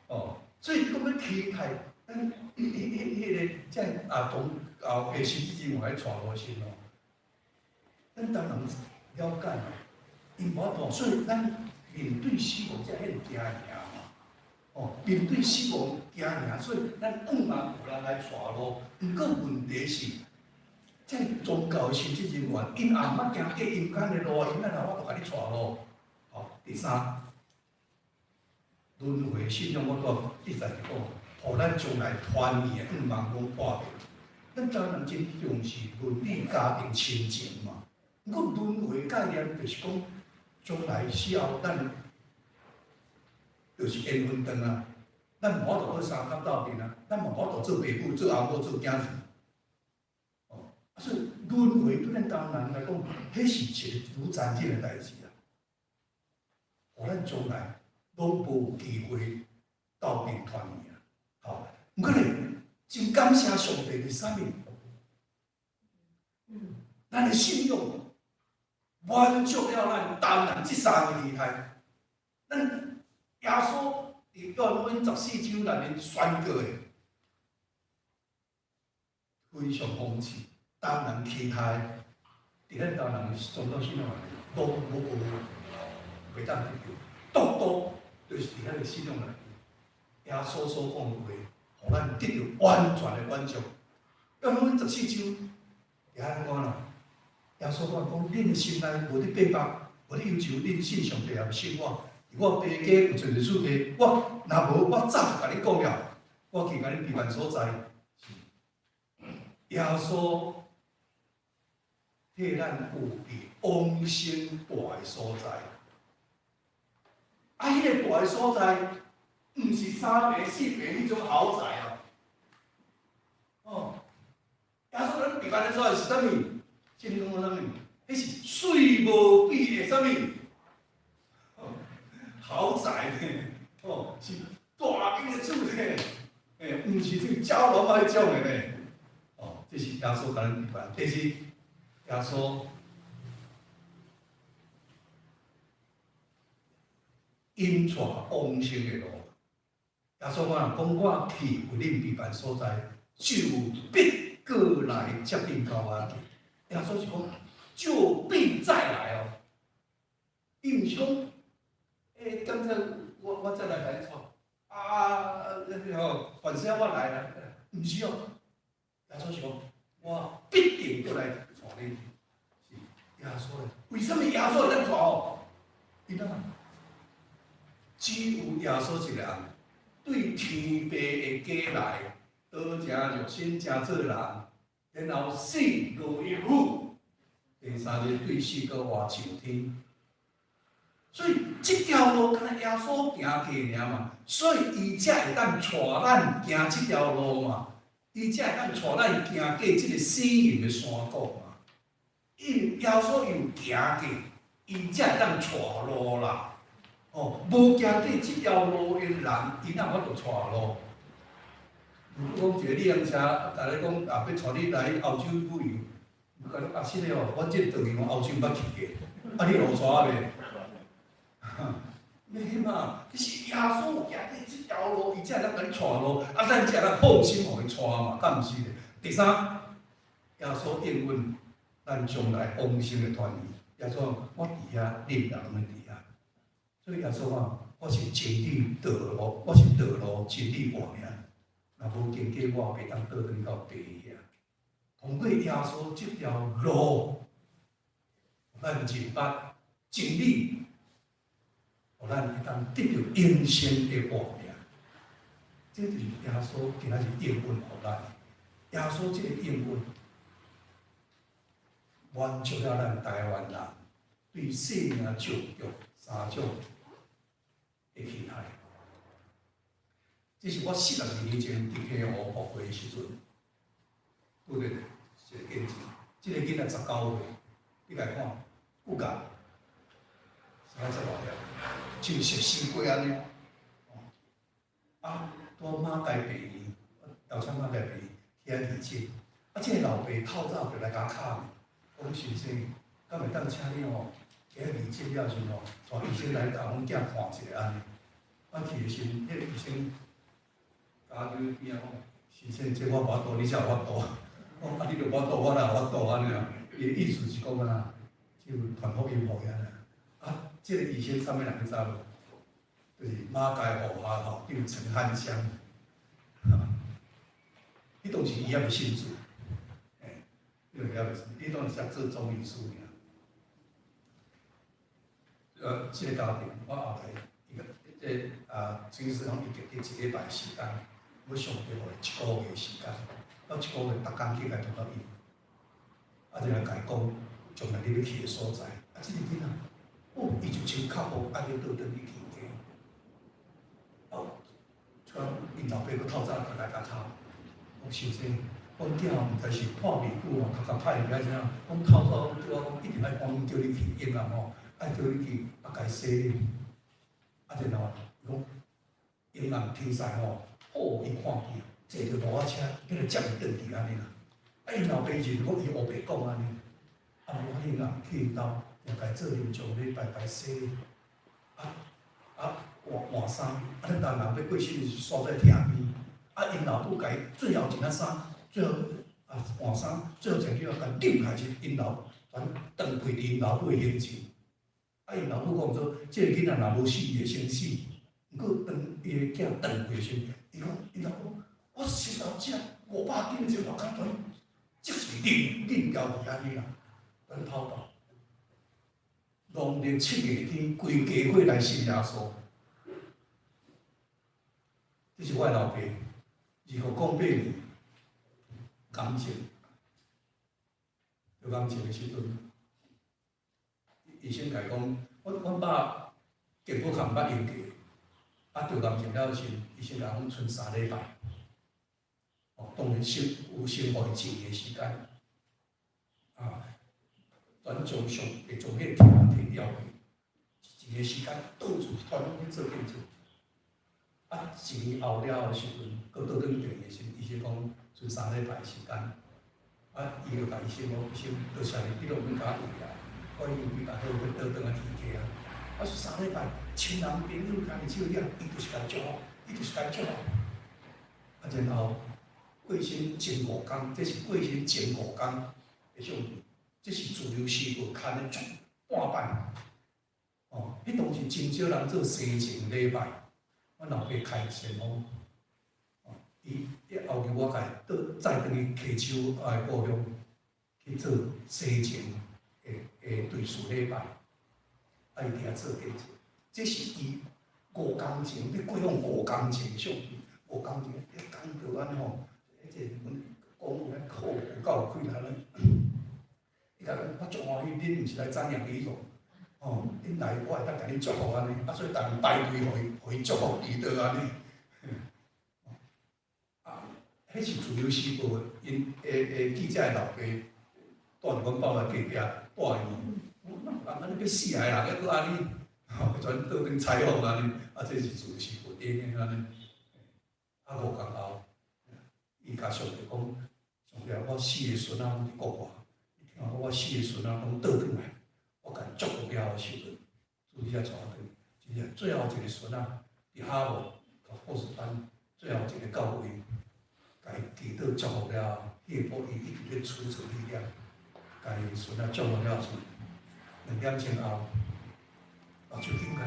哦，所以講欲期待，咱彼個這啊宗教的神職人員來帶路時哦，咱當然了解嘛，𪜶無法度，所以咱面對死亡才彼個驚嚇嘛。哦，面對死亡驚嚇，所以咱願望有人來帶路。毋過問題是，這宗教的神職人員，𪜶也毋捌行過陰間的路，𪜶哪有法度共你帶路？好，第三，輪迴信仰我拄一直在講，予咱將來團圓的願望攏破滅。咱台灣人真重視倫理、家庭、親情嘛。毋過輪迴概念就是講，將來死後咱就是緣分斷啊，咱無法度閣相佮鬥陣啊，咱嘛無法度做爸母、做翁某、做囝兒。哦，啊，所以輪迴對咱台灣人來講，彼是一個愈殘忍的代誌啊！予咱將來攏無機會鬥陣團圓啊！好，毋過咧，真感謝上帝是啥物？咱的信仰滿足了咱台灣人這三个期待。咱耶穌佇約翰福音14章內面宣告的，非常諷刺，台灣人期待，佇咱台灣人的宗教信仰內面，攏無袂當得著，獨獨就是佇咱的信仰內面，耶穌所講的話，予咱得著完全的滿足。約翰福音十四章，會按怎講啦？耶穌講講，恁的心內無佇逼迫，無佇憂愁，恁信上帝也信我。我爸家有濟濟厝地，我若無，我早就共恁講了。我去共恁預辦所在。耶穌替咱預備往生蹛的所在。啊，彼個蹛的所在，毋是三坪四坪彼種豪宅啊。哦，耶穌咱預辦的所在是啥物？聖經講啥物？彼是水無比的啥物？豪宅呢？哦，是大間的厝呢，欸，毋是這個蛟龍仔彼種的呢。哦，這是耶穌共咱預辦。第二，耶穌引帶往生的路。耶穌講，講我去為恁預辦所在，就必閣來接恁到我去。耶穌是講，就必再來哦。伊毋是講，剛才我再來共你帶，啊，吼，反正我來啦，毋是哦。耶穌是講，我必定閣來帶恁去。是耶穌咧，為啥物耶穌會當帶哦？伊怎啊？只有耶穌一個人，對天父的家來，道成肉身成做人，然後死落於苦，第三日對死閣活上天。所以這條路敢若耶穌行過爾嘛，所以伊才會當帶咱行這條路嘛，伊才會當帶咱行過這個死蔭的山谷嘛。因耶穌有行過，伊才會當帶路啦。哦，無行過這條路的人，伊哪有法度帶路？如果講一個旅行社，共你講啊，欲帶你來歐洲旅遊，共你啊，是的哦，阮這個導遊歐洲毋捌去過，啊，你路帶我袂？袂嘛，這是耶穌有行過這條路，伊才會當共你帶路，啊，咱才會當放心予伊帶嘛，敢毋是咧？第三，耶穌應允咱將來往生的團圓。耶穌講，我佇遐，恁也攏會佇遐。所以耶穌講，我是真理道路，我是道路真理活命。若無經過我，袂當倒轉到爸遐。通過耶穌這條路，咱認捌真理，予咱會當得著永生的活命。這就是耶穌今仔日應允予咱的。耶穌這個應允，滿足了咱台灣人對生命祝福三種的期待。這是我42年前佇溪湖牧會的時陣，拄著一個見證。這個囡仔19歲，你共看，骨骼啥遮大粒，像熟屍過按呢。啊，拄馬偕病院，姚昌馬偕病院去遐義診，啊，這個老爸透早就來共敲門，講先生，敢會當請你吼，去遐義診了時吼，帶醫生來共阮囝看一下按呢。啊，去的時陣，彼個醫生共我佇邊仔講，先生，這我無法度，你才有法度。講啊，你著無法度，我哪有法度按呢啊？伊的意思是講啊，就傳福音予伊按呢。啊，這個醫生啥物人你知無？就是馬偕護校校長陳漢香。彼當時伊猶未信主，嘿，伊猶未信，伊當時才做總醫師爾。這個家庭，我後來伊個這啊，陳醫師講伊家己一禮拜時間，欲上帝予伊一個月時間，我一個月逐工去共傳福音，啊，就來共伊講將來你欲去的所在。啊，這個囡仔，哦，伊就真確保愛欲倒轉去天家。哦，像𪜶老爸閣透早就來共敲，講先生，阮囝毋知是破未久哦，頭殼歹去抑是怎，講透早叫我講一定愛趕緊叫你去應啊吼，愛叫你去啊共伊洗禮。啊，然後伊講嬰暗天使吼，好，伊看見坐著路仔車，叫來接伊轉去按呢啦。啊，𪜶老爸就講伊烏白講按呢，啊，我嬰暗去𪜶兜，就共伊做臨終禮拜拜洗禮，啊啊換換衫，啊咱台灣人欲過身時煞在廳邊，啊𪜶老母共伊最後一領衫，最後啊換衫，最後一句話共扭開時，𪜶老全斷開佇𪜶老母的胸前。啊，𪜶老母講說，這個囡仔若無死，伊會先死。毋過當伊的囝斷開時，伊講𪜶老母，我膝頭這500斤這外口全即時擰擰掉去按呢啦，全偷跑。農曆7月天，規家伙來信耶穌。這是我的老爸，2008年，癌症，得癌症的時陣，醫生共伊講，阮爸健保卡毋捌用過，啊，得癌症了時，醫生共講賰3禮拜，哦，當然先有先予伊一年的時間，啊，全將上會將彼個痛提掉去，一年時間到處全攏去做見證。啊，一年後了的時陣，閣倒轉病的時，醫生講賰3禮拜時間。啊，伊就共醫生講，醫生多謝你，你攏免共我餵啊，我已經比較好，欲倒轉來天家啊。啊，3禮拜，親人朋友共伊手掠，伊就是共祝福，伊就是共祝福。啊，然後過身前五工，這是過身前五工的相片，這是自由時報刊的足半版。哦，彼當時真少人做生前禮拜，阮老爸開前鋒，哦，伊伊後日我共伊倒載轉去溪州的故鄉去做生前的追思禮拜，啊，伊佇遐做見證，這是伊五工前，欲過往五工前的相片，五工前伊講到按呢吼，彼個阮講有遐好有夠有氣力咧，伊共講我足歡喜，恁毋是來瞻仰遺容。哦，恁來我會當共恁祝福按呢，啊，所以逐人排隊予伊祝福祈禱按呢。啊，彼是自由時報𪜶的記者的老爸，蹛佇阮兜內隔壁蹛伊，哪有人按呢欲死的人，猶閣按呢，吼，轉倒轉採訪按呢，啊，這是自由時報頂的按呢。啊，五工後，伊共上帝講，上帝啊，我四个孫仔攏佇國外，你聽講我四個孫仔攏倒轉來。我共祝福了的時陣，主你才帶我轉去。真正最後一個孫仔佇哈佛讀博士班，最後一個教會，共伊祈禱祝福了後，彼個伊一直咧儲存力量，共伊孫仔祝福了後，2點鐘後，目睭睁開，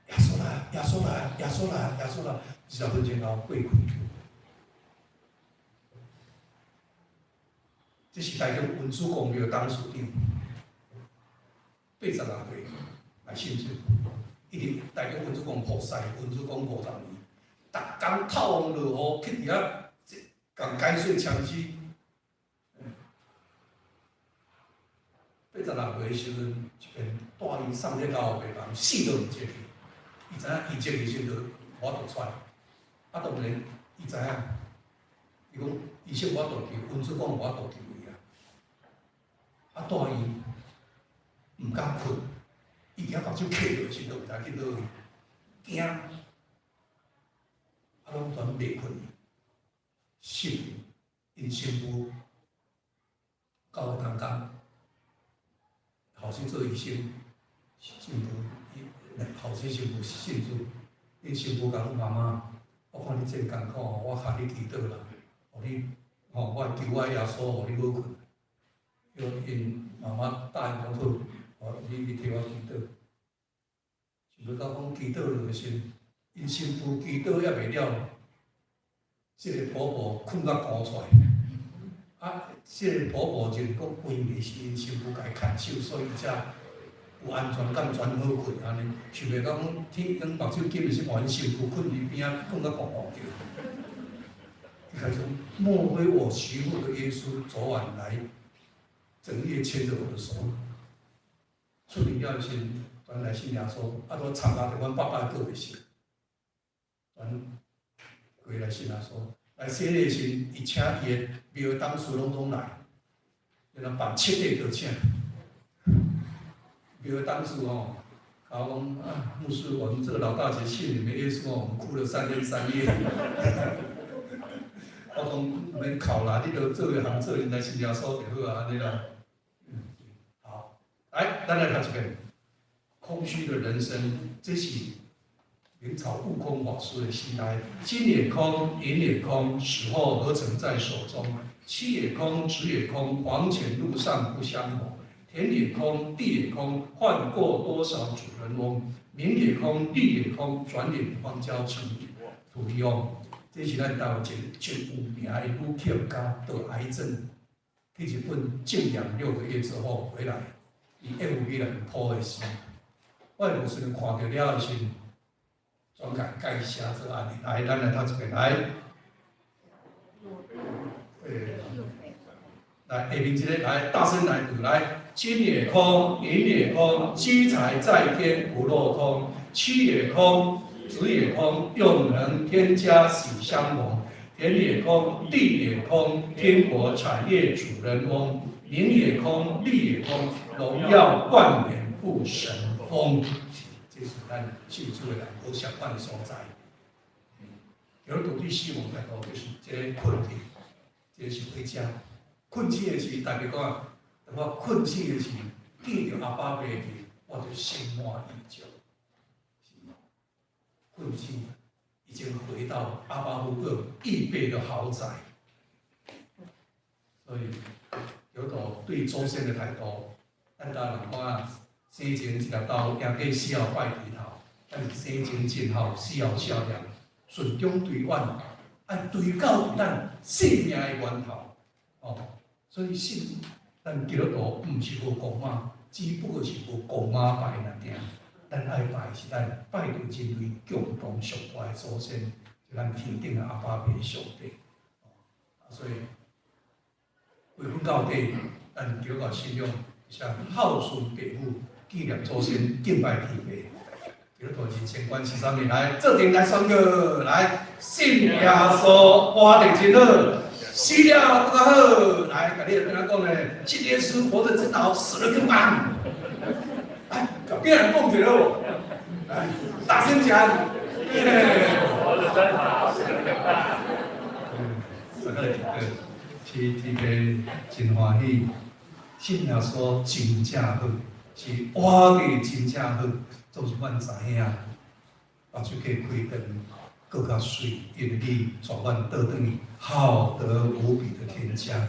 耶穌來，耶穌來，耶穌來，耶穌來，20分鐘後過氣。這是台中文殊公廟董事長。86歲來信主，伊佇台中文殊宮服侍文殊宮50年，逐工透風落雨去佇遐，共解水沖死。86歲的時陣，一遍帶伊送去加護病房，死都毋接去。伊知影伊接去時陣就無法度出來。啊，當然伊知影，伊講醫生無法度救，文殊宮無法度救伊啊。啊，帶伊。毋敢睏，伊驚目睭瞌落去，都毋知去佗位，驚，啊，攏全袂睏。信𪜶新婦佮我同工，後生做醫生，新婦伊後生新婦信主，𪜶新婦共阮媽媽，我看你真艱苦，我敲你祈禱啦，予你吼，我求我耶穌予你好睏。叫𪜶媽媽答應講好。哦，你替我祈禱，想欲到講祈禱落的時，𪜶新婦祈禱猶未了，這个婆婆睏甲呼出來，啊，這个婆婆就是講規暝是𪜶新婦共伊牽手，所以伊才有安全感，轉好睏按呢。想袂到講天光目睭金的時，看𪜶新婦睏佇邊仔，睏甲呼呼叫。伊開講，莫非我媳婦的耶穌昨晚來整夜牽著我的手？出院了時，轉來信耶穌，啊，都參加著阮爸爸告別式，轉過來信耶穌。來洗禮時，伊請伊的廟董事攏總來，然後辦七塊就請。廟董事吼，共我講啊，牧師，我們這個老大姐信你們耶穌，我們哭了3天3夜。我講毋免哭啦，你著做個行做，來信耶穌就好啊，按呢啦。好，來，咱來讀一遍。空虛的人生，這是明朝悟空法師的詩來。金也空，銀也空，死後何曾在手中？妻也空，子也空，黃泉路上不相逢。田也空，地也空，換過多少主人翁？名也空，利也空，轉眼荒郊成土翁。這是咱台灣一個真有名的女企業家，得癌症，去日本靜養6個月之後回來，伊 FB 內面 po 的詩。我有時陣看著了的時，專共改寫做按呢。來，咱來讀一遍來。欸，來下面這個來，大聲來讀來。金也空，銀也空，積財在天不落空。妻也空，子也空，又能添加喜相逢。田也空，地也空，天國產業主人翁。名也空，利也空，榮耀冠冕復神風。這是咱信主的人無相仝的所在。有獨立死亡態度，就是這個睏去，這個是回家。睏醒的時，大家講，當我睏醒的時，見著阿爸爸時，我就心滿意足。困境，已經回到阿爸父閣預備的豪宅。所以，基督徒對祖先的態度，咱台灣人講啊，生前一粒豆，贏過死後拜豬頭。咱是生前盡孝，死後孝廉，順終追遠，愛追到咱生命的源頭。哦，所以信咱基督徒毋是無公媽，只不過是無公媽拜爾爾。咱愛拜是咱拜著人類共同上大的祖先，就咱天頂的阿爸父上帝。所以歸根到底，咱基督教信仰是孝順父母、紀念祖先、敬拜天父。基督徒人生觀是啥物？來，做陣來宣告，來，信耶穌活得真好，死了閣較好。來，共你的邊仔講咧，信耶穌活得真好，死了更棒。來，共邊人講一下好無？來，大聲講。活得真好，死了更棒。大家來是這個真歡喜，信耶穌真正好，是活得真正好，總是阮知影，目睭加開長，閣較媠，因為你帶阮倒轉去，好得無比的天家，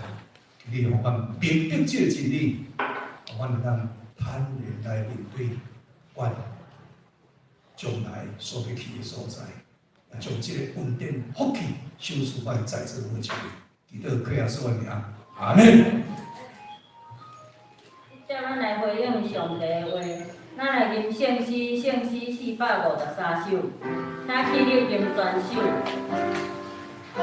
你予阮明白這個真理，予阮會當坦然來面對阮將來所欲去的所在，也將這個恩典福氣賞賜阮在座每一位。祈禱靠耶穌的名，阿門。接咱來回應上帝的話，咱來吟聖詩，聖詩453首，請起立吟全首。求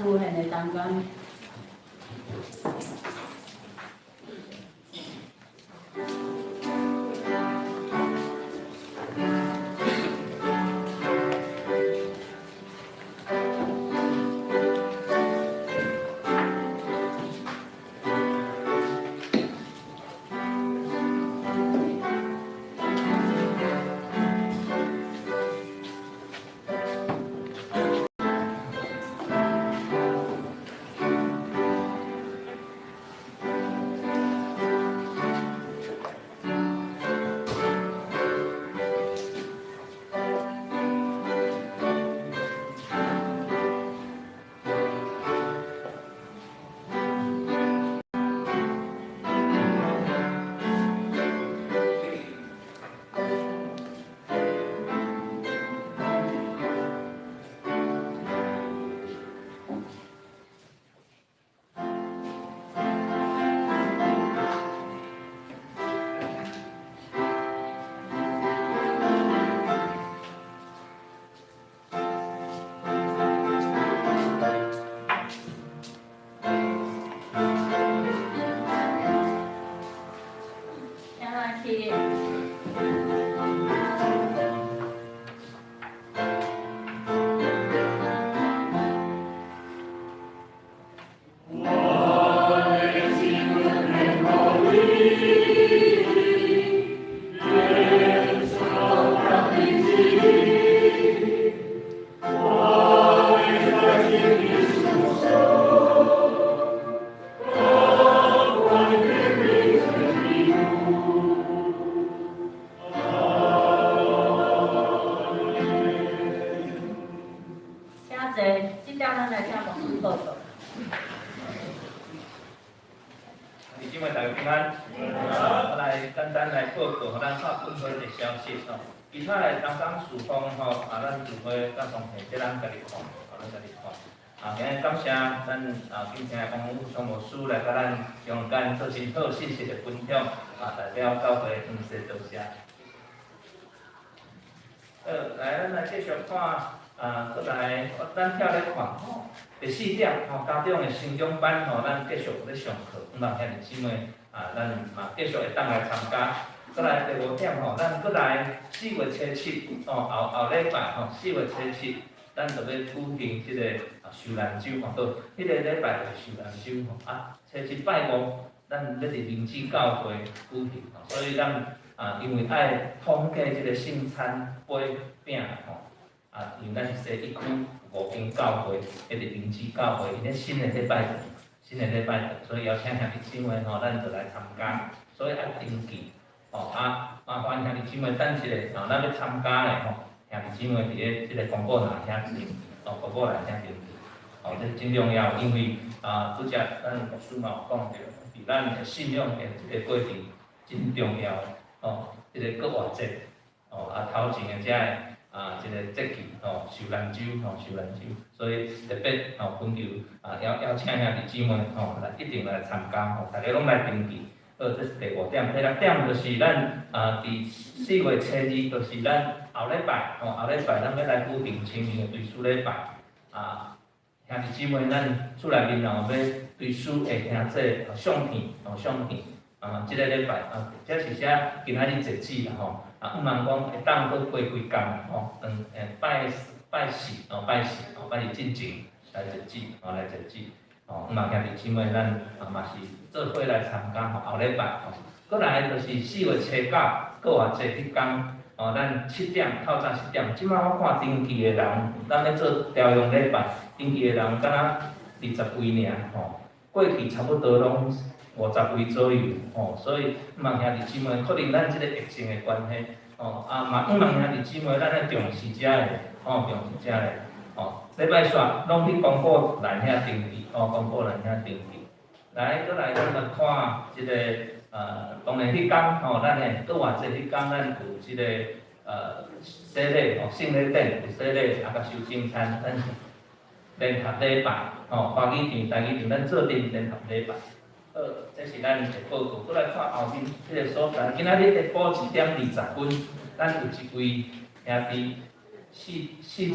书献的中間。請咱起立。請坐，這點咱來請牧師報告。弟兄姊妹大家平安。我來簡單來報告，予咱較本會的消息吼。其他的當當事奉吼，啊，咱聚會甲當下，這咱家己看，啊，咱家己看。啊，今日感謝咱啊，今天王常牧師來佮咱中間做真好信息的分享，啊，代表教會感謝多謝。好，來，咱來繼續看，啊，閣來，咱跳咧看吼，第四點吼，家長的成長班吼，咱繼續咧上課，希望兄弟姊妹啊，咱嘛繼續會當來參加。閣來第五點吼，咱閣來四月初七吼，後後禮拜吼，四月初七，咱就欲舉行這個啊受難週吼，到彼個禮拜就是受難週吼，啊，初七拜五，咱欲佇靈芝教會舉行吼，所以咱啊，因為愛統計這個聖餐杯餅吼，啊，因為咱是西一區五間教會，彼個靈芝教會，𪜶咧新的禮拜堂，新的禮拜堂，所以邀請兄弟姊妹吼，咱就來參加，所以愛登記，吼啊，麻煩兄弟姊妹等一下，吼，咱欲參加的吼，兄弟姊妹佇咧這個公告欄遐登記，吼，公告欄遐登記，吼，這真重要，因為啊，拄才咱牧師嘛有講著，佇咱的信仰的這個過程真重要。哦，這個復活節，哦，啊頭前的這个啊，這個節期，哦，受難週，吼，受難週，所以特別吼，懇求啊，邀邀請兄弟姊妹吼，來一定來參加吼，大家攏來登記。好，這是第五點，第六點就是咱啊，佇四月初二，就是咱後禮拜，吼，後禮拜咱欲來舉行清明的追思禮拜，啊，兄弟姊妹，咱厝內面若有欲追思的兄弟相片，吼，相片。啊，這個禮拜啊，這是寫今仔日截止啦吼。啊，向望講會當閣過幾工吼，嗯，拜拜四哦，拜四哦，拜四進前來截止，哦，來截止，哦，向望兄弟姊妹咱啊嘛是做伙來參加吼，後禮拜吼，閣來就是四月初九，閣偌濟彼工，哦，咱七點透早七點，這擺我看登記的人，咱咧做調用禮拜，登記的人敢若二十位爾吼，過去差不多攏五十位左右，吼，所以向望兄弟姊妹，可能咱這個疫情的關係，吼，啊嘛，向望兄弟姊妹，咱愛重視這个，吼，重視這个，吼，禮拜煞攏去公告欄遐登記，吼，公告欄遐登記。來，閣來，咱來看這個，當然彼工，吼，咱的閣偌濟彼工，咱有這個，洗禮，吼，聖禮典有洗禮，啊，佮守聖餐，咱是聯合禮拜，吼，華語場、台語場，咱做陣聯合禮拜。好，這是咱的報告。閣來看後面這個所在，今仔日下晡1點20分，咱有一位兄弟四十歲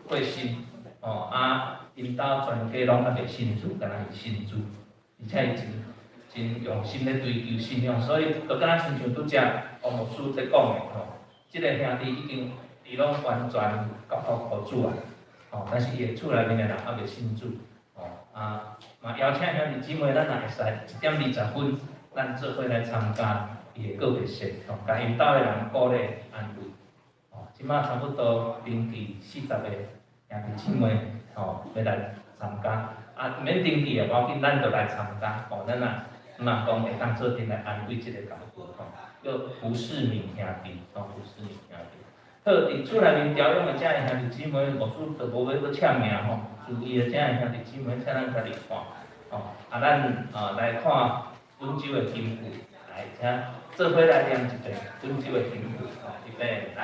過身，哦啊，伊 𪜶兜全家攏猶未信主，敢若伊信主，而且伊真真用心咧追求信仰，所以就敢若親像拄才王牧師咧講的吼，這个兄弟已經伊攏完全交託予主啊，吼，但是伊的厝內面的人猶未信主，吼啊，嘛邀請兄弟姊妹，咱若會使1點20分，咱做伙來參加伊的告別式，吼，共𪜶兜的人鼓勵安慰，吼，這馬差不多登記40個兄弟姊妹，吼，欲來參加，啊，毋免登記啊，無要緊，咱就來參加，吼，咱若嘛講會當做陣來安慰這个教會，吼，叫胡世敏兄弟，吼，胡世敏兄弟。好，佇厝內面調養的遮个兄弟姊妹，牧師就無欲閣簽名吼，注意的遮个兄弟姊妹，請咱家己看，吼，啊，咱啊來看本周的金句，來，請做伙來念一遍本周的金句，吼，預備，來。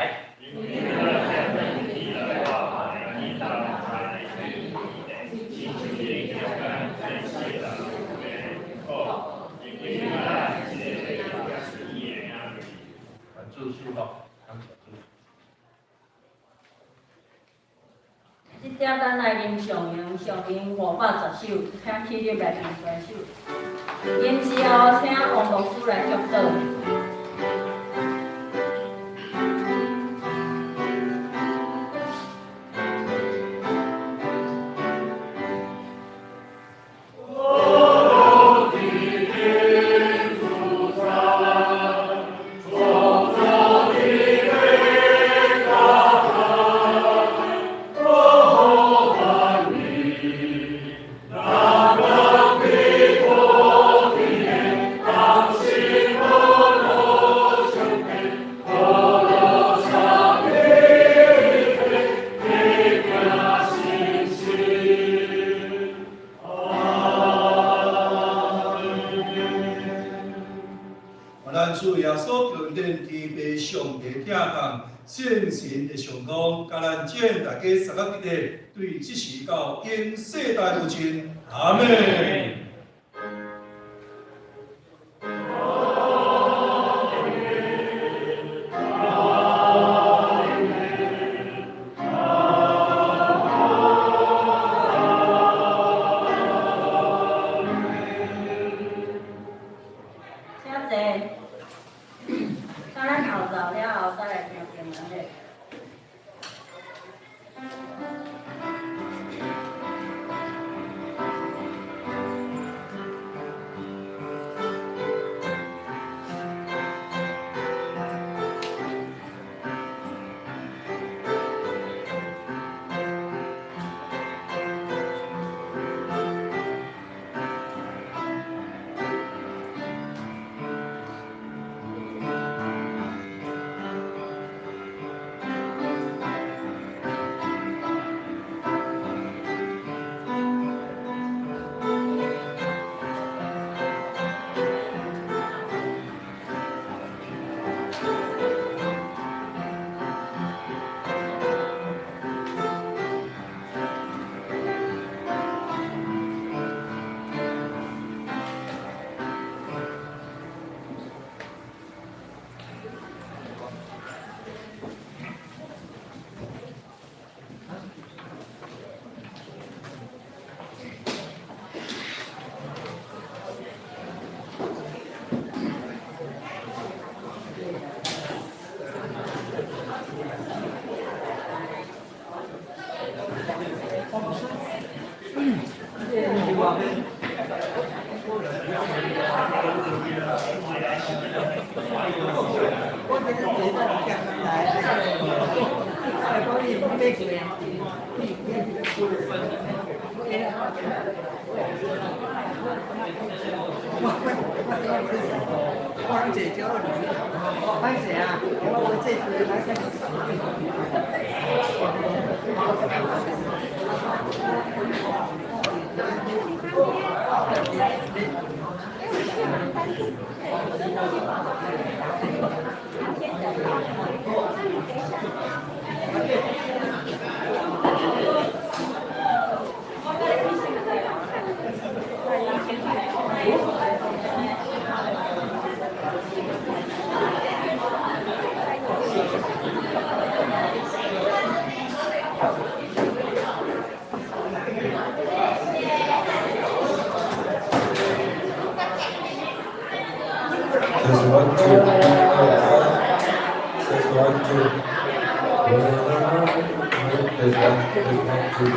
祝福吼，感謝主。這點咱來吟上詠，上詠510首，請起立來唱三首。吟之後，請王牧師來祝禱。聖神的上光，共咱眾大家三個彼得，對這時到永世代無盡，阿們。請坐。等咱後晝了後，再來聽經文咧。two. Test one, test one, two.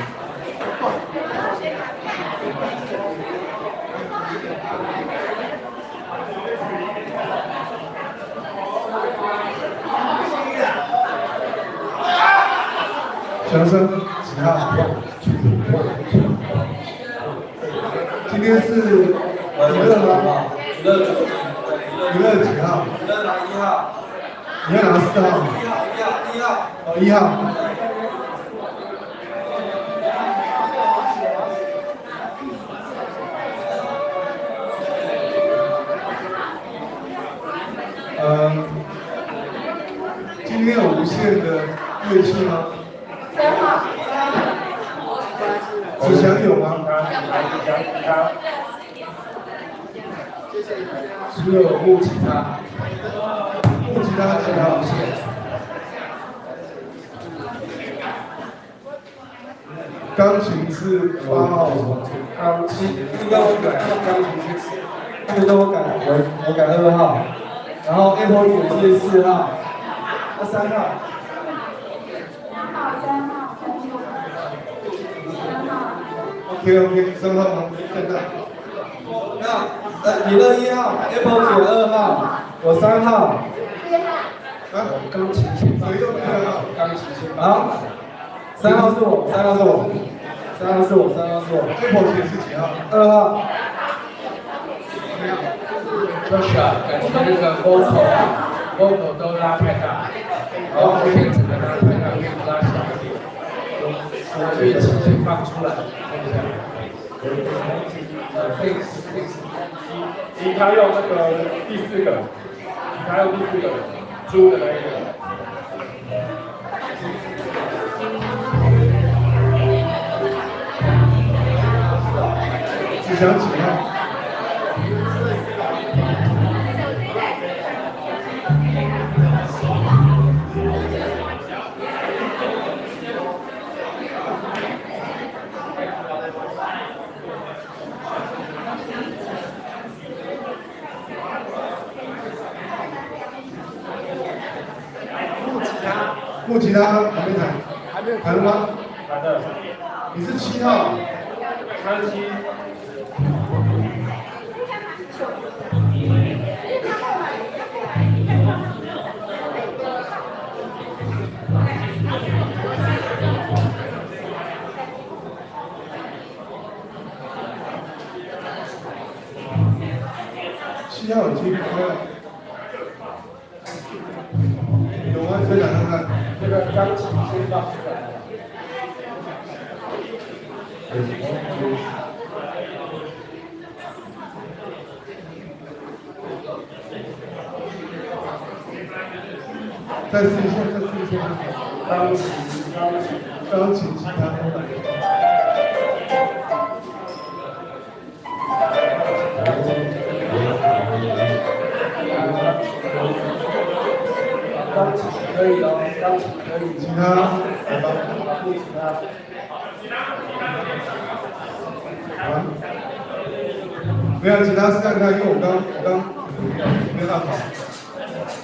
强生几号？ One, two, one, two. 今天是娱乐吗？娱乐主娱乐几号？娱乐拿1号。你要拿4号？ 1号，1号，1号。哦，1号。今天有无线的乐器吗？ 3号。子强有吗？只有木吉他。木吉他几号？钢琴是8号。钢琴，这个我改，钢琴是，这个都我改，我改2号，然后 Apple 姐是4号，那3号。 3号，3号，3号。 OK OK，3号吗？看到。那你乐1号，Apple 姐2号，我3号。啊，钢琴先谁用2号？钢琴先啊，3号是我，3号是我，3号是我，3号是我。 Apple 姐是几号？ 2号。 Joshua，感觉那个 vocal 啊，vocal 都拉太大，然后变整个拉太大，可以拉小一点。我乐器先放出来，看一下。fix fix，吉他用那个第4个，吉他用第4个，猪的那一个。子强几号？木吉他还没弹，还没有弹了吗？弹了。你是7号。37。7号已经开了。有吗？再讲看看。这个钢琴先放出来。 Test one, two. 再试一下，再试一下。钢琴，钢琴，钢琴，吉他。钢琴可以哦，钢琴可以。吉他，来吧。木吉他。啊？没有，吉他试看看，因为我刚没有按好。